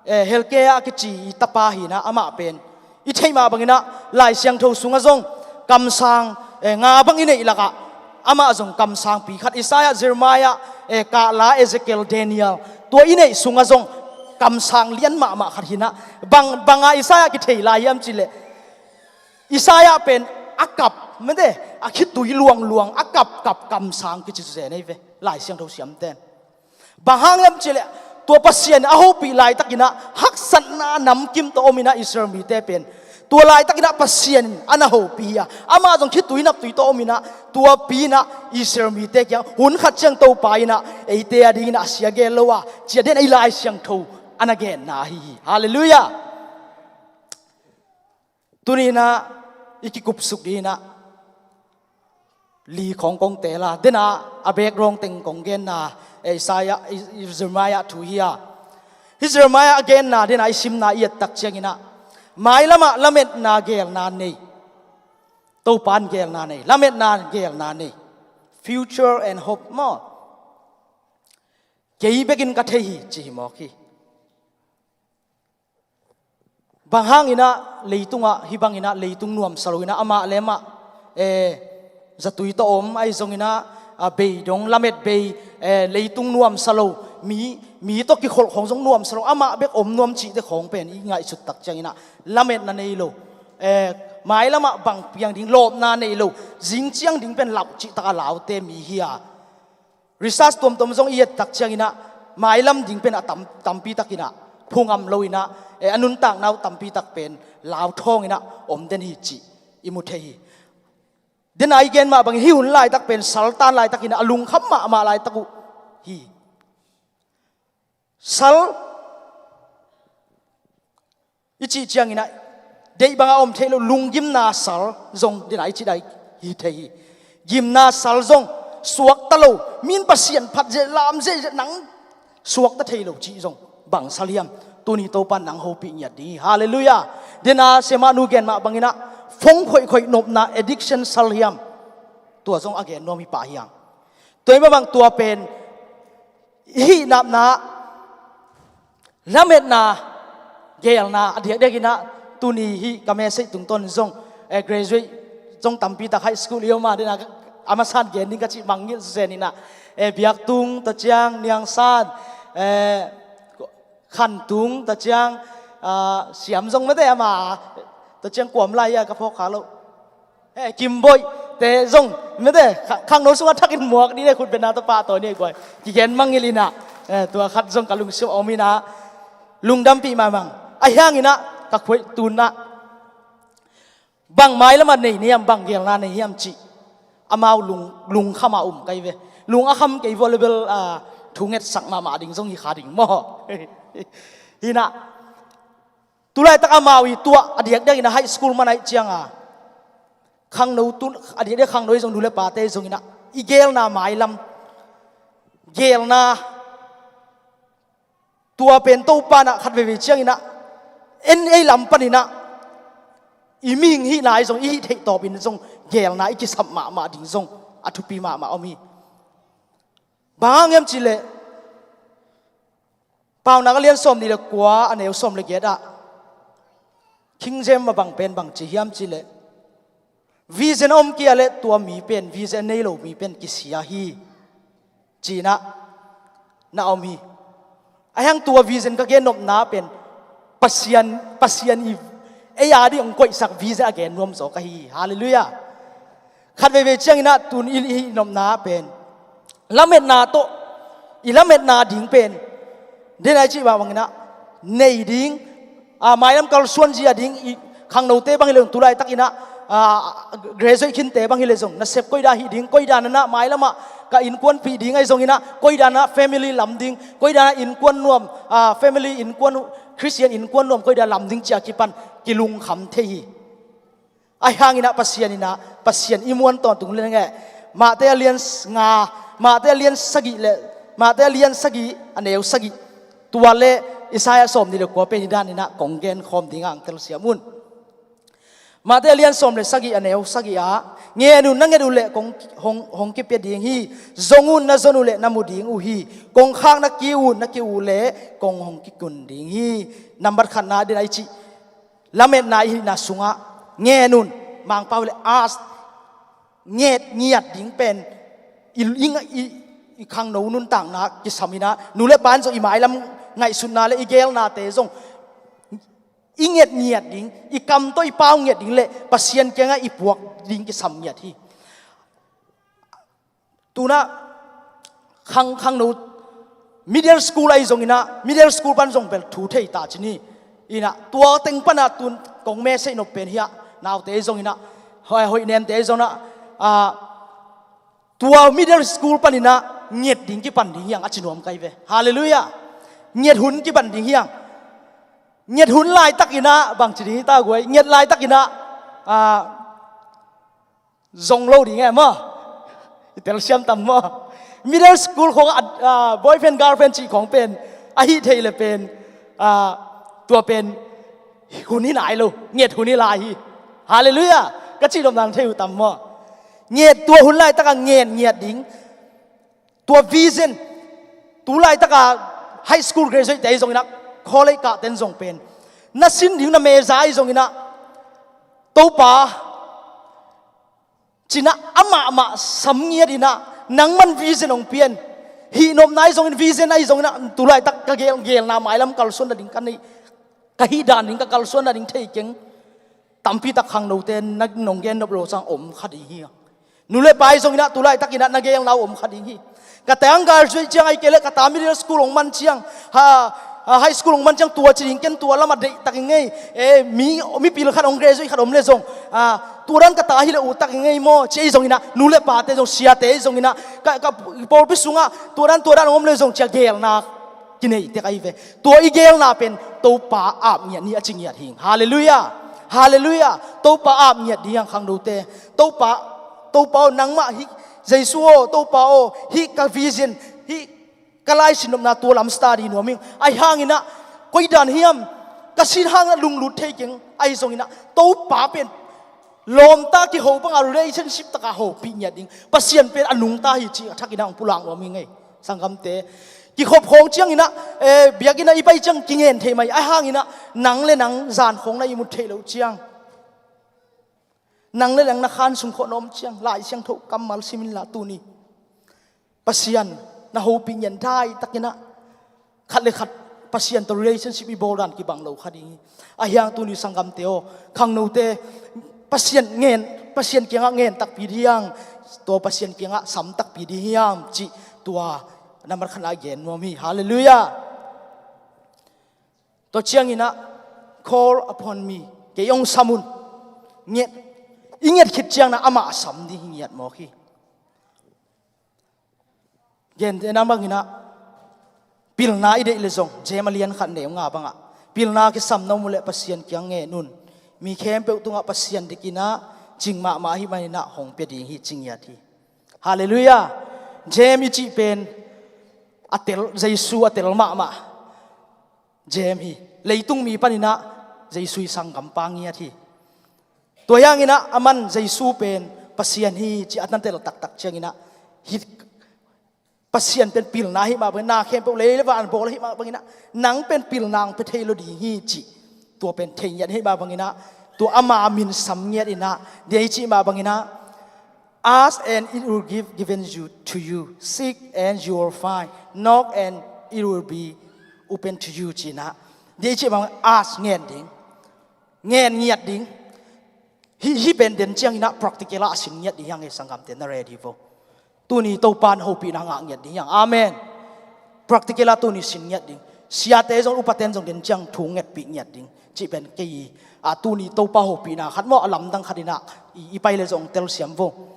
eh, Hilkiah a kici i tapa hi in ah amah pen. I theih mah bangin ah Lai Siangtho sungah zong kamsang, eh, nga bang i neih lakah amah zong kamsangpi khat, Isaiah, Jeremiah, eh, Kahla, Ezekiel, Daniel, tua i neih sungah zong kamsang lian mahmah khat hi in ah, bang, bang a Isaiah kithei lai hiam cih leh, Isaiah pen a kap, mete, a khitui luangluang, a kapkap kamsang kici zen ei ve, Lai Siangtho siamten. Bang hang hiam cih leh, tua Pasian a hopih laitakin ah, haksatna namkim tawh om in ah Israel mite pen. Tua laitakin ah Pasian a na hopih hi a. Amah zong khitui naptui tawh om in ah, tuapi in ah Israel mite kiang, hun khat ciang Topa in ah, eite a dingin ah a sia gel lo a, ci-a den ei Lai Siangtho a na genna ahi hi. Halleluiah. Tuni in ah i kikupsuk ding in ah li khawng kong teel a, den a a background teng kong genna, eh, Isaiah, i, i, Jeremiah thu hi a. Hih Jeremiah a genna den a i simna i et tak ciangin ah, mailam ah lametna geelna nei. Topa in geelna nei, lametna geelna nei. Future and hope maw. Kei bekin ka thei hi, ci hi mawk hi. Bang hangin ah leitungah, hih bangin ah leitung nuamsa lo in ah amah le amah, eh, zatui tawh om, ahi zongin ah, ah, bei dong, lamet bei, eh, leitung nuamsa lo, mi, mi tawh kikholh khawng zong nuamsa lo, amah bek om nuam cihte khawng pen i ngaihsut tak ciangin ah lametna nei lo, eh, mailam ah bang piang ding lawpna nei lo, zing ciang ding pen lau cihtak a laute mi hi a. Research tuamtuam zong i et tak ciangin ah, mailam ding pen a tam, tampi takin ah, phungam lo in ah, eh, a nuntakna uh tampi tak pen, lau thawng in ah, om den hi cih, i mu thei hi. Den a i gen mah bangin hih hun laitak pen, saltan laitakin ah, a lungkham mahmah laitak uh hi. Sal, i cih ciangin ah, deih bangah om theih loh, lunggimna sal zong den a i cih dan hi thei hi. Gimna sal zong suakta lo, min Pasian phat zia, lam zia, nang suakta thei lo cih zong bang sal hiam? Tuni Topa in nang hopih ngiat ding hi. Halleluiah. Den a siamahnu gen mah bangin ah, phone khoihkhoih nopna addiction sal hiam? Tua zong a gen nuam hi pah hiang. Tua hi mah bang tua pen, hih napna, lametna, geelna, a diakdiakin ah, tuni hih ka message tungtawn zong, eh, graduate zong tampi tak high school i om a, den a, a masan gen ding ka cih mangngilh zen in ah, eh, biaktung, tua ciang, niangsan, eh, khantung, tua ciang, ah, siam zong mete ama, tua ciang kuam lai a ka phawk kha lo. Eh, Kimboih te zong, mete, kha-, khangno sungah thakin muak ni ne, khutbetna tawh pahtawi ni guai. Kigen mangngilh in ah, eh, tua khat zong ka lungsim om in ah, lungdampih mahmah. A hiangin ah, ka khuaitun ah, bang mailam ah nei nei hiam, bang geelna nei hiam cih, amau lung, lungkham a um kei ve. Lung a kham kei vo le bel, ah, thu ngetsak mahmah ding zong hi kha ding maw. Hi in ah, Tulaitak amau i tuah a diakdiak in a high school man ahih cianga, khangno tu, a diakdiak khangno i zong, nu le pate i zong in a, i geelna mailam, geelna, tua pen Topa in a khat veivei ciangin a, en ei lam panin a, i mihing hihna i zong, i hih theih tawpin zong, geelna i kisap mahmah ding zong a thupi mahmah om hi. Bang hang hiam cihleh, Paunak a lian sawm nih le kua, a neu sawm le giat ah, King James a bang pen bang ci hiam cihleh, vision a om kei a leh tua mi pen, vision a nei lo mi pen kisia hi, ci-in a na om hi. Ahih hang tua vision ka gennopna pen Pasian, Pasian i ei a ding hong koihsak vision a gen nuam zaw ka hi hi. Halleluiah. Khat veivei ciangin a tun i, i nopna pen lametna tawh, i lametna ding pen, den a i cih bang bangin a, nei ding, a, mailam kalsuan zia ding, i khangnote bang hi leh zong, tulaitakin a, a, graduate khinte bang hi leh zong, nasep koidan hih ding, koidan a na mailamah ka innkuanpih ding ahi zongin a, koidan a family lam ding, koidan a innkuan nuam, a, family innkuan, Christian innkuan nuam koidan lam ding ci-a kipan kilungkham thei hi. Ahih hangin a Pasian in a, Pasian i muan tawntung leng e. Mate a lian s-, nga, Mate a lian sagih le, Mate a lian sagih, a neu sagih. Tua le Isaiah sawm nih le kua pen hi danin a kong genkhawm ding a ang telsiam un. Mate a lian sawm le sagih, a neu sagih ah, ngen un, na nget uh leh kong hong, hong kipia ding hi. Zong un, na zon uh leh na mu ding uh hi. Kong khak na kiu un, na kiu uh leh kong hong kikun ding hi. Nambat khatna den a i cih lametna i hihna sungah ngen un, Mangpau le ask, nget ngiat ding pen i, i, i, i khangno nuntakna kisam in a, nu le pa in zong i mailam ngaihsutna le i geelnate zong i nget ngiat ding, i kam tawh i pau ngiat ding le Pasian kiangah i puak ding kisam ngiat hi. Tun a khang, khangno middle school ahi zongin a, middle school pan zong bel thu thei ta ci ni. In a, tua teng pan a tun kong message nop pen hi a, naute ahi zongin a, hoi, hoih nemte ahi zongin a, a, tua middle school panin a nget ding kipan ding hi hang a ci nuam ka hi ve. Halleluiah. Nget hun kipan ding hi hang. Nget hun laitakin a, bang ci ding hi ta guai, nget laitakin a, a, zong lo ding e maw? I telsiam tam maw? Middle school khawng a, a, boyfriend, girlfriend cih khawng pen a hih theih le pen, a, tua pen hun hi nai lo, nget hun hi lai hi. Halleluiah. Ka cih nop nang thei uh tam maw? Nget, tua hun laitak a ngen ngiat ding. Tua vision, tu laitak a high school graduate te ahi zongin a, college kahte in zong pen na sin ding na major ahi zongin a, Topa, ci-in a amah mah sam ngiat in a, nangman vision hong pia in. Hih nopna ahi zongin, vision ahi zongin a, tu laitak ka geel, geelna mailam kalsuan nading ka nei, ka hih dan ding, ka kalsuan nading thei keng. Tampi tak khangnote na nong gen nop lo ciang om kha ding hi. Nu le pa ahi zongin a, tu laitakin a na geelna uh om kha ding hi. Ka ta hong graduate ciang ahih kei leh ka ta middle school hong man ciang, ha, ha, high school hong man ciang tua ci ding ken, tua lamah deih tak ing ei. E, mi, mipil khat hong graduate khat om leh zong, a, tua dan ka ta hi leh ut tak ing ei maw, ci ahi zongin a, nu le pate zong, siate ahi zongin a, ka, ka pawlpi sungah tua dan, tua dan hong om leh zong ci-a geelna kinei tek ahi ve. Tua i geelna pen Topa ap ngiat ni a ci ngiat hi. Halleluiah. Halleluiah. Topa ap ngiat ding hi hang khangnote. Topa, Topa aw, nangmah hi, Jesu aw, Topa aw, hih ka vision, hih ka laisin nopna tua lam study nuam ing. Ahih hangin a, koi dan hiam, ka sin hangin a lunglut thei keng, ahi zongin a, Topa pen lawmta kiho banga relationship taka hopih ngiat ding. Pasian pen a nungta hi cih a thakin a hong pulak nuam ing ei. Sanggamte, kikhop khawng ciangin a, eh, biakinn ah i pai ciang kingen thei mai, ahih hangin a, nang le nang zan khawng na ihmut theih loh ciang, nang le nang na khan sung khawng na om ciang, Lai Siangtho kammal sim inla tuni. Pasian na hopih ngiat daitakin a, khat le khat Pasian tawh relationship i bawl dan kibang lo kha ding hi. Ahih hang tuni sanggamte aw, khangnote, Pasian ngen, Pasian kiangah ngen takpi ding hi hang, tua Pasian kiangah sam takpi ding hi hang cih tua nambat khatna gen nuam hi. Halleluiah. Tua ciangin a, call upon me, kei hong sam un. Nget, i nget khit ciangin a amah sam ding hi ngiat mawk hi. Gentehna bangin a, pilna i deih leh zong, James a lian khat neu nga bangah, Pilna kisam na om uh leh Pasian kiang ngen un. Mi khempeuh tungah Pasian dikin ah cing mahmah ahih manin ah hong pia ding hi, ci ngiat hi. Halleluiah. James i cih pen a tel, Jesu a tel mahmah James hi. Leitung mi panin ah Jesu i sanggampa ngiat hi. Tua hi hangin ah aman Jesu pen Pasian hi ci a na tel taktak ciangin ah, hih Pasian pen pilna ahih mah bangin, na khempeuh lei le van bawl ahih mah bangin ah, nang pen pilna hong pia thei lo ding hi cih tua pen thei ngiat ahih mah bangin ah, tua ama min sam ngiat in ah, dia i cih mah bangin ah, "Ask and it will give given you to you. Seek and you will find. Knock and it will be open to you," ci in ah. Dia i cih mah bangin, ask, ngen ding. Ngen ngiat ding. Hih, hih pen den ciangin ah practical ah a sin ngiat ding hi hang e, sanggamte, na ready vo. Tuni Topa na hopihna ngah ngiat ding hi hang. Amen. Practical ah tuni sin ngiat ding. Siate zong, upaten zong den ciang thu ngetpih ngiat ding cih pen kei, a, tuni Topa hopihna khat maw, a lamdang khat in ah i, i pai le zong telsiam vo.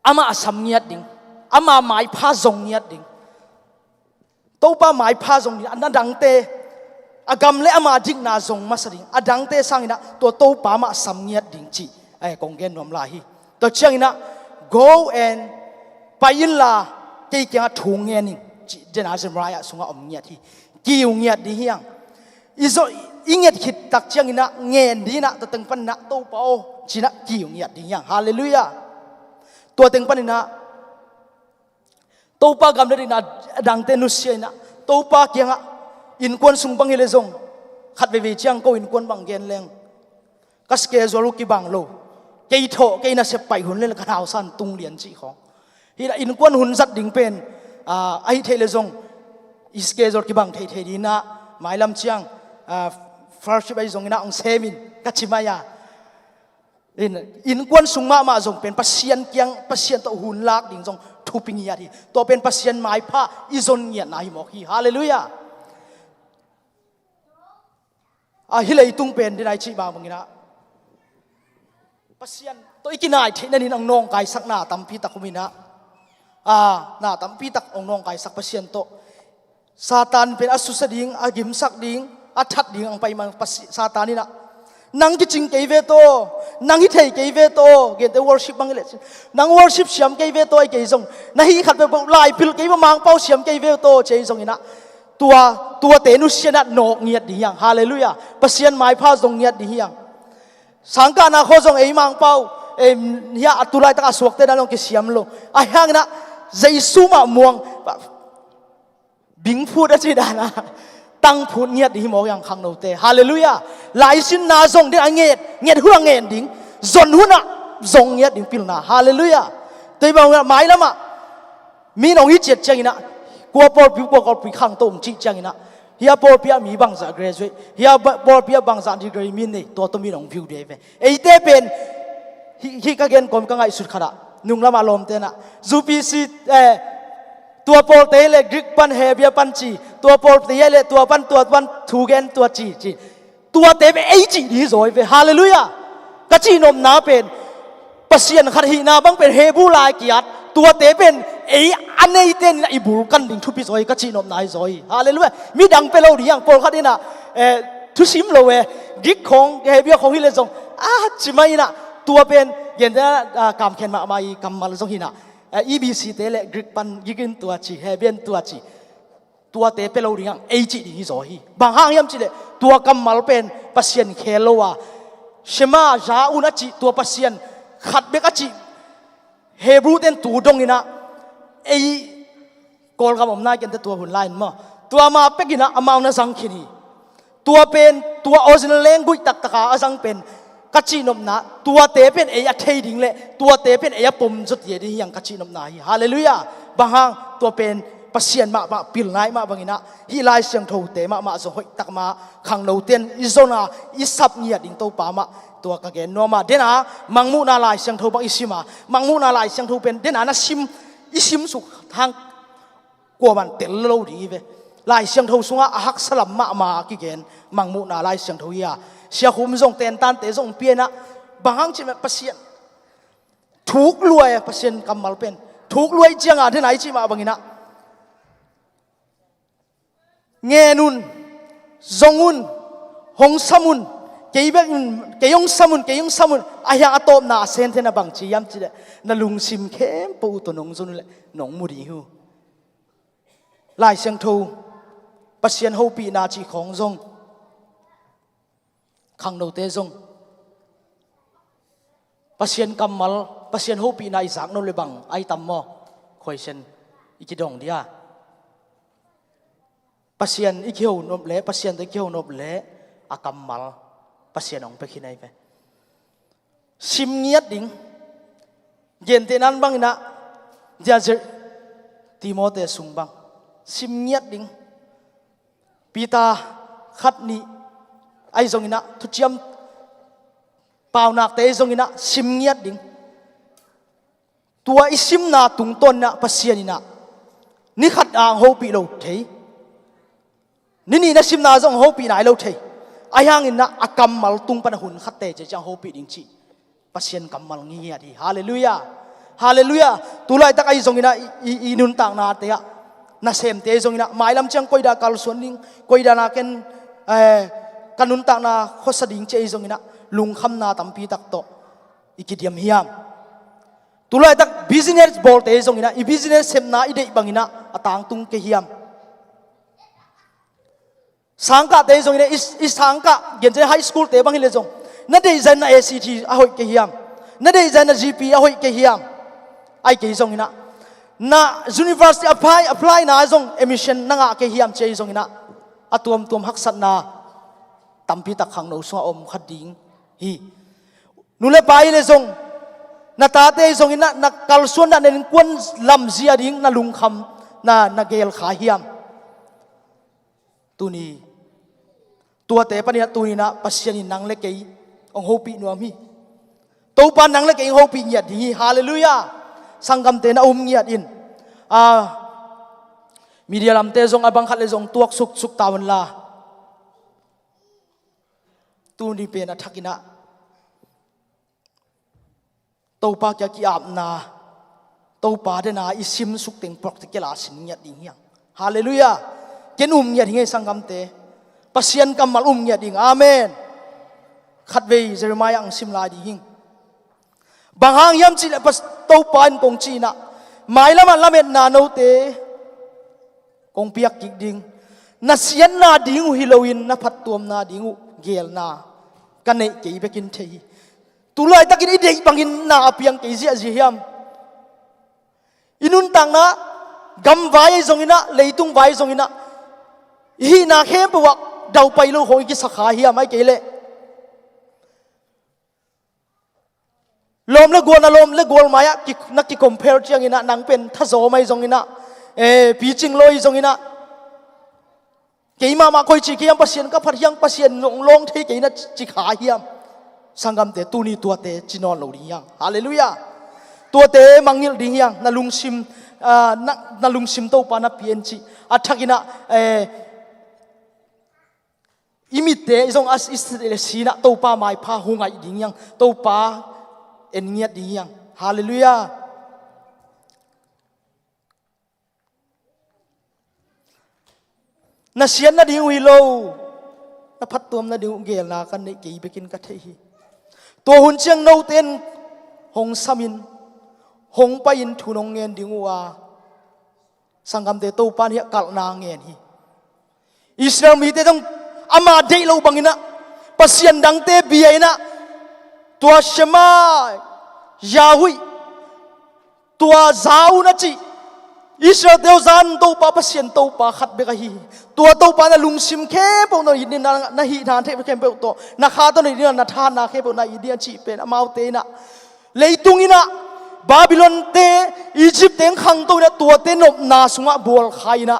Amah a sam ngiat ding, ama maipha zong ngiat ding. Topa maipha zong ding, a dangte, a gam le ama dikna zong masa ding, a dangte sangin ah tua Topa amah a sam ngiat ding cih, eh, kong gen nuam lai hi. Tua ciangin ah, "Go and, pai inla, kei kiangah thu ngen in," cih den a Jeremiah sungah om ngiat hi. Kiu ngiat ding hi hang. I zo, i nget khit tak ciangin ah ngen ding in ah, tua teng panin ah, "Topa aw," ci in ah kiu ngiat ding hi hang. Halleluiah. Tua teng panin ah Topa gam le dikna a dangte nusia in ah, Topa kiangah, innkuan sung bang hi le zong, khat veivei ciang ko innkuan bang gen leng, ka schedule uh kibang lo. Kei thaw, kei nasep pai hun le ka nausan tung lian cih khawng. Hi in ah innkuan hun zat ding pen, ah, ahi thei le zong, i schedule kibang theithei ding in ah, mailam ciang, ah, fellowship ahi zongin ah hong sem in, ka ci mai a. In, innkuan sung mahmah zong pen Pasian kiang, Pasian tawh hun lak ding zong thupi ngiat hi. Tua pen Pasian maipha i zon ngiatna hi mawk hi. Halleluiah. A, hih leitung pen den a i cih bang bangin ah, Pasian tawh i kinai theihna dingin hong nawngkaisak na tampi tak om in ah. A, na tampi tak hong nawngkaisak Pasian tawh. Satan pen a susia ding, a gimsak ding, a that ding hong pai mah Pasi-, Satan in ah, "Nang kicing kei ve tawh, nang hi thei kei ve tawh," gente worship bang hi le cin, "Nang worship siam kei ve tawh, ei kei zong, na hih khat peuhpeuh laipilh kei ve, Mangpau siam kei ve tawh," ci ei zongin ah, tua, tuate nusia in ah nawk ngiat ding hi hang. Halleluiah. Pasian maipha zong ngiat ding hi hang. Sangkahna khua zong ei Mangpau, ei, hiah a tu laitak a suakte na zong kisiam lo. Ahi hangin ah Jesu mah muang, bingphut a cih dan a, tangphut ngiat ding hi mawk hi hang khangnote. Halleluiah. Laisinna zong den a nget, nget hun a ngen ding, zon hun ah zong ngiat ding pilna. Halleluiah. Tua hi bang mailam ah mi in hong it ciat ciangin ah, kua pawlpi, kua pawlpi khangto hong cih ciangin ah, hiah pawlpi ah mi bangzah graduate, hiah ba-, pawlpi ah bangzah degree mi nei, tua tawh mi in hong view ding hi ve. Eite pen, hih, hih ka gen kawm ka ngaihsut khat ah, nunglam ah lawmte in ah, U P C, eh, tua pawlte hi leh Greek pan, Hebrew pan ci, tua pawlte hi leh tua pan, tua pan thu gen, tua ci, ci. Tuate pen ei cih ding hi zaw hi ve. Halleluiah. Ka cihnopna pen, Pasian khat hihna bang pen Hebrew lai kiat, tuate pen ei a neite in ah i bul kan ding thupi zaw hi, ka cihnopna hi zaw hi. Halleluiah. Midang pia lo ding hi hang, pawlkhat in ah, eh, thusim lo e, Greek khawng, Hebrew khawng hi le zong, ah, ci mai in ah, tua pen, gente, ah, kamkhen mahmah i kammal zong hi in ah, eh, E B C te le Greek pan, Greek in tua ci, Hebrew in tua ci. Tuate pia lo ding hang, ei cih ding hi zaw hi. Bang hang hiam cih leh, tua kammal pen Pasian khel lo a, Shema, za un a cih, tua Pasian khat bek a cih, Hebrew ten tu dong in ah, ei Kawlgam om nai kei inteh, tua hun lai in maw, tua mah pek in ah amau na zang khin hi. Tua pen, tua original language taktak a a zang pen, ka cihnopna, tuate pen ei a thei ding le tuate pen ei a pom zaw ding hi hang, ka cihnopna hi. Halleluiah. Bang hang? Tua pen Pasian mahmah pilna ahih mah bangin ah, hih Lai Siangthote mahmah zong hoih tak mah, khangnote in i zon a, i sap ngiat ding Topa mah, tua ka gen nuam a. Den a, Mangmuhna Lai Siangtho bang i sim a, Mangmuhna Lai Siangtho pen den a na sim, i sim suk hang kuaman tel lo ding hi ve. Lai Siangtho sungah a haksa lam mahmah kigen, Mangmuhna Lai Siangtho hi a. Sia Khum zong tentante zong pia in ah, bang hang cih mah Pasian thuk lua e, Pasian kammal pen. Thuk lua i ciang a, den a i cih mah bangin ah, ngen un. Zong un, hong sam un, kei bek in, kei hong sam un, kei hong sam un, a hiang a tawpna a sente na bang ci hiam cih leh, na lungsim khempeuh uh tawh nong zon uh leh nong mu ding uh. Lai Siangtho, Pasian hopihna cih khawng zong, khangnote zong, Pasian kammal, Pasian hopihna i zak nop le bang ai tam maw? Khuaisen i kidong dia. Pasian i kiho nop le, Pasian tawh i kiho nop le, a kammal Pasian hong pia khin ahi ve. Sim ngiat ding. Gentehna in bang in ah, dia zir Timothy sung bang, sim ngiat ding. Peter khat nih ahi zong in ah, thuciam paunakte ahi zong in ah, sim ngiat ding. Tua i simna tungtawn in ah Pasian in ah ni khat a hong hopih lo thei, ni nih na simna zong hong hopih nai lo thei. Ahi hangin ah a kammal tung pan a hun khatte ciang hong hopih ding cih Pasian kammal ngiat hi. Halleluiah. Halleluiah. Tulaitak ahi zong in ah i, i, i nuntaknate ah, nasemte ahi zong in ah, mailam ciang koi dan kalsuan ding, koi dan a ken, eh, ka nuntakna khuasa ding cih ahi zong in ah, lungkhamna tampi tak tawh i kidiam hiam? Tulaitak business bawlte ahi zong in ah, i business sepna i deih bang in ah a tangtung kei hiam? Sangkahte ahi zong in ah, i, i sangkah, gentehna high school-te bang hi leh zong, na deih zah in na A C T a hoih kei hiam? Na deih zah in na G P a hoih kei hiam? Ahih kei zong in ah, na university apply, apply-na zong admission na ngah kei hiam cih ahi zong in ah, a tuamtuam haksatna tampi tak khangno sungah om kha ding hi. Nu le pa ahi leh zong, na tate ahi zong in ah, na kalsuan dan innkuan lam zia ding na lungkham, na, na geel kha hiam? Tuni, tuate panin ah tuni in ah Pasian in nang le kei hong hopih nuam hi. Topa nang le kei hong hopih ngiat ding hi. Halleluiah. Sanggamte na um ngiat in. Ah, media lamte zong a bang khat le zong tuak suksuk ta un la. Tuni pen a thak in ah Topa kiang ki-apna, Topa den a i simsuk teng practical a sin ngiat ding hi hang. Halleluiah. Ken um ngiat hi ing ei sanggamte. Pasian kammal um ngiat ding. Amen. Khatvei Jeremiah hong sim lai ding hi ing. Bang hang hiam cih leh Pas-, Topa in kong cih in ah, mailam ah lametna note kong piak kik ding. Na siatna ding uh hi loin, na phattuamna ding uh geelna ka neih kei bekin thei hi. Tulaitakin i deih bangin na a piang kei ziahziah hiam? I nuntakna, gamvai ahi zongin ah, leitung vai zongin ah, i hihna khempeuh ah daupai lo khawng i kisa kha hiam, ahih kei leh lawm le gual, na lawm le gual mai-ah ki, na ki-compare ciangin ah, nang pen thazawm ahi zongin ah, eh, picing lo ahi zongin ah, kei mahmah koi ci kei hiam, Pasian ka phat hi hang, Pasian zong lawng thei kei na ci kha hiam? Sanggamte, tuni tuate ci nawn lo ding hi hang. Halleluiah. Tuate mangngilh ding hi hang. Na lungsim, ah, na, na lungsim Topa na pia in cih. A thakin ah, eh, i mitte zong a, i si le sin ah Topa maipha hong ngaih ding hi hang. Topa en ngiat ding hi hang. Halleluiah. Na siatna ding uh hi lo, na phattuamna ding uh geelna ka neih kei bekin ka thei hi. Tua hun ciang note in hong samin, hong pai-in thu nong ngen ding uh a, sanggamte, Topa in hiah kalhna ngen hi. Israel mite zong ama deih loh bangin ah, pasian dangte bia in ah, tua Shema Yahweh, tua za un a cih, Israel-te aw, za un, Topa Pasian, Topa khat bek ahi hi. Tua Topa na lungsim khempeuh na it ding, na, na hihna khempeuh tawh, na kha tawh na it ding, na thahatna khempeuh na it ding a cih pen amaute in ah, leitung in ah, Babylon-te, Egypt-te in khangto in ah, tuate nopna sungah bual kha in ah,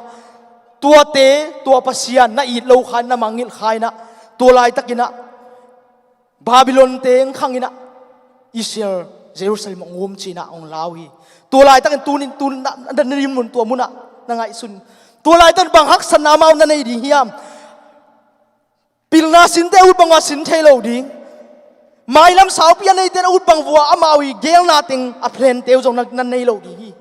tuate, tua Pasian na it lo kha in, na mangngilh kha in ah, tua laitakin ah Babylon-te in khang in ah, Israel, Jerusalem hong um ci-in ah hong lau hi. Tua laitakin tunin, tun na, na, na dinmun tua munah na ngaihsun. Tua laitakin bang haksatna amau na nei ding hiam? Pilna sinte a ut bang uh a sin thei lo ding. Mailam saupi a neite in a ut bang uh a amau i geelna teng, a plan-te uh zong na, na nei lo ding hi.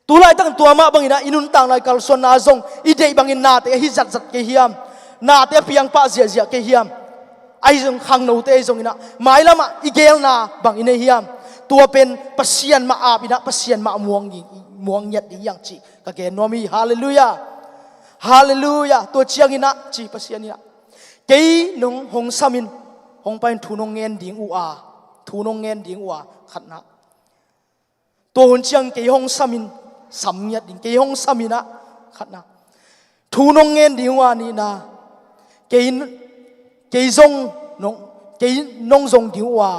Tulaitakin tua mah bangin ah i nuntakna, i kalsuanna zong i deih bangin nate ahi zatzat kei hiam? Nate a piang pah ziahziah kei hiam? Ahi zong khangnote ahi zong inah mailamah i geelna bang i nei hiam? Tua pen Pasian mah aap inah Pasian mah muang, muang ngiat ding hiang cih ka gen nuam hi. Halleluiah. Halleluiah. Tua ciang inah ci Pasian inah, kei nong hong samin hong pain thu nong ngen ding uh a, thu nong ngen ding uh a, khatna. Tua hun ciang kei hong samin, sam ngiat ding, kei hong samin ah, khatna. Thu nong ngen ding uh a, nihna. Kei, kei zong nong, kei nong zong ding uh a,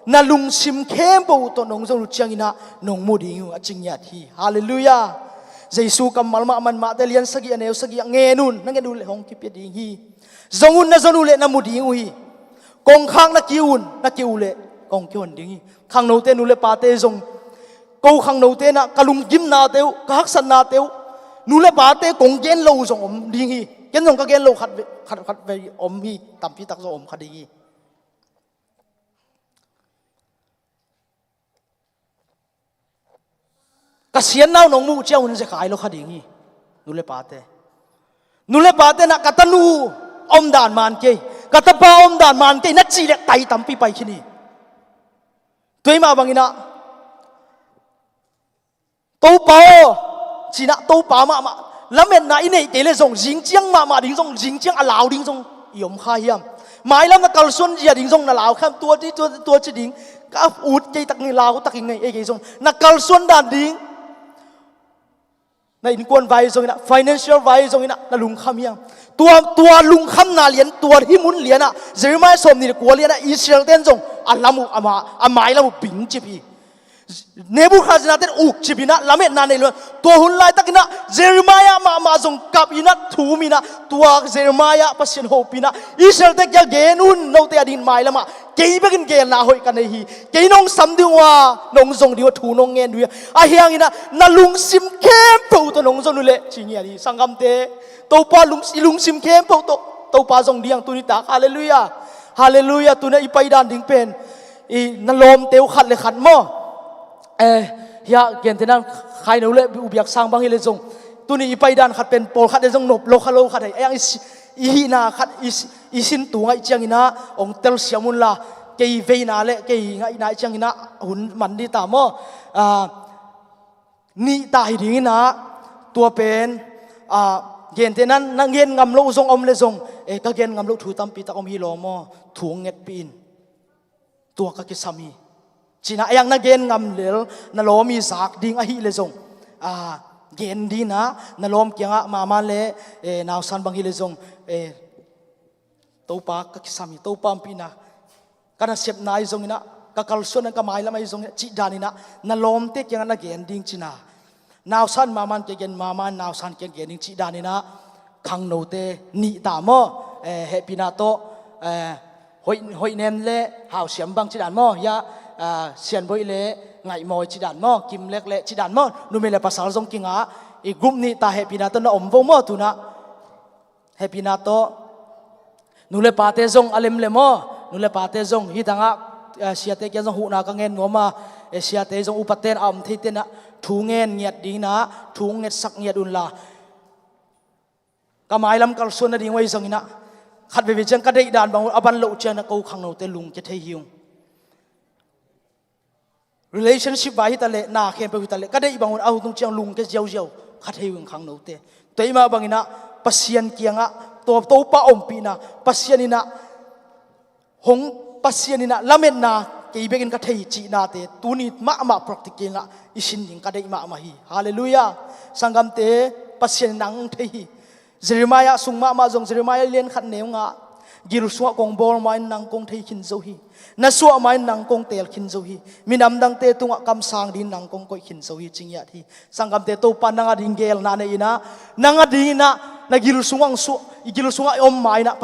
na lungsim khempeuh tawh nong zong uh ciang inah nong mu ding uh a, ci ngiat hi. Halleluiah. Jesu kammal mah man Mate lian sagih a neu sagih ah, ngen un, na nget uh leh hong kipia ding hi. Zong un, na zon uh leh na mu ding uh hi. Kongkhak na kiu un, na kiu uh leh kong kihon ding hi. Khangnote, nu le pate zong, ko khangnote inah ka lunggimnate uh, ka haksatnate uh, nu le pate kong gen lo uh zong om ding hi. Ken zong ka gen lo khat ve, khat, khat vei om hi, tampi tak zong om kha ding hi. Ka siannau nong muh ciang un zekhai lo kha ding hi. Nu le pate, nu le pate inah ka tanu omdan man kei, ka tapa omdan man kei na cih leh tai tampi pai khin hi. Tua mah bang inah, Topa aw, ci inah Topa mahmah lametna i neih kei leh zong zing ciang mahmah ding zong, zing ciang a lau ding zong i om kha hiam? Mailam na kalsuan zia ding zong na lau kha hiam? Tua ci, tua, tua ci ding ka ut kei tak hi, lau tak hi ngei, ei kei zong na kalsuan dan ding, na innkuan vai zong inah, financial vai zong inah na lungkham hiam? Tua, tua lungkhamna lian, tua hih mun lianah, Jeremiah sawmnih le kua lianah Israel ten zong a lam uh, a ma-, a mailam uh bingcip hi. Nebuchadnezzar ten ukcip inah lametna nei lo. Tua hun laitak inah Jeremiah mahmah zong kap inah, thum inah, tua Jeremiah Pasian hopih inah Israel te kiang gen un, note a dingin mailamah kei bekin geelna hoih ka nei hi. Kei nong sam ding uh a, nong zong ding uh a, thu nong ngen ding uh a, ahi hang inah na lungsim khempeuh tawh nong zon uh leh, ci ngiat hi. Sanggamte, Topa lung-, i lungsim khempeuh tawh Topa zong ding hi hang tuni tak. Halleluiah. Halleluiah. Tuna i paidan ding pen, i na lawmte uh khat le khat maw, eh, hiah gentehna, khaino le u biak sang bang hi leh zong, tuni i paidan khat pen pawlkhat le zong nop lo kha lo khat hi. Ahi hang i si-, i hihna khat i si-, i sin tu ngaih ciang inah hong telsiam un la, kei veina le kei ngaihna ciang inah hun man ding ta maw? Ah, nih ta hi ding inah, tua pen, ah, gentehna, na gen ngam loh zong om le zong, eh, ka gen ngam loh thu tampi tak om hi law maw, thu hong ngetpih in. Tua ka kisam hi, ci inah. Ahi hang na gen ngam lel, na lawm i zak ding ahih leh zong, ah, gen ding inah, na lawm kiangah, mama le, eh, nausan bang hi leh zong, eh, Topa ka kisam hi, Topa ompihna ka nasepna ahi zong inah, ka kalsuan ka mailam ahi zong inah, cih dan inah, na lawmte kiangah na gen ding, ci inah. Nausan mama in kiang gen, mama in nausan kiang gen ding, cih dan inah, khangnote nih ta maw? Eh, hehpihna tawh, eh, hoih, hoih nem le hau siam bang, cih dan maw? Hiah, ah, sianboih le ngaihmawi, cih dan maw? Kimlek le, cih dan maw? Numei le pasal zong kingah, i group nih ta, hehpihna tawh na om vo maw, tuna? Hehpihna tawh. Nu le pate zong a lemlem aw. Nu le pate zong hih tangah, eh, siate kiang zong huhna ka ngen nuam a, eh, siate zong upate in a om theite in ah thu ngen ngiat ding in ah, thu ngetsak ngiat un la. Ka mailam kalsuan nading uh ahi zongin ah, khat veivei ciang ka deih dan bang uh a ban loh ciang ah ko khangnote lungkia thei hi ung. Relationship vai hi ta leh, na khempeuh hi ta leh, ka deih bangun a hong tung ciang lungkia ziauziau kha thei uh ing khangnote. Tua ahih mah bangin ah Pasian kiangah, Topa ompihna, Pasian in ah hong, Pasian in ah lametna kei bekin ka thei cihnate tuni mahmah practical in ah i sin ding ka deih mahmah hi. Halleluiah. Sanggamte, Pasian in nang hong thei hi. Jeremiah sung mahmah zong, Jeremiah lian khat neu nga, gil sungah kong bawl ma-in nang kong thei khin zo hi. Na suah ma-in nang kong teel khin zo hi. Minam dangte tungah kamsang dingin nang kong koih khin zo hi, ci ngiat hi. Sanggamte, Topa nang ading geelna nei in ah, nang ading in ah, na gil sungah hong suah, i gil sungah i om ma-in ah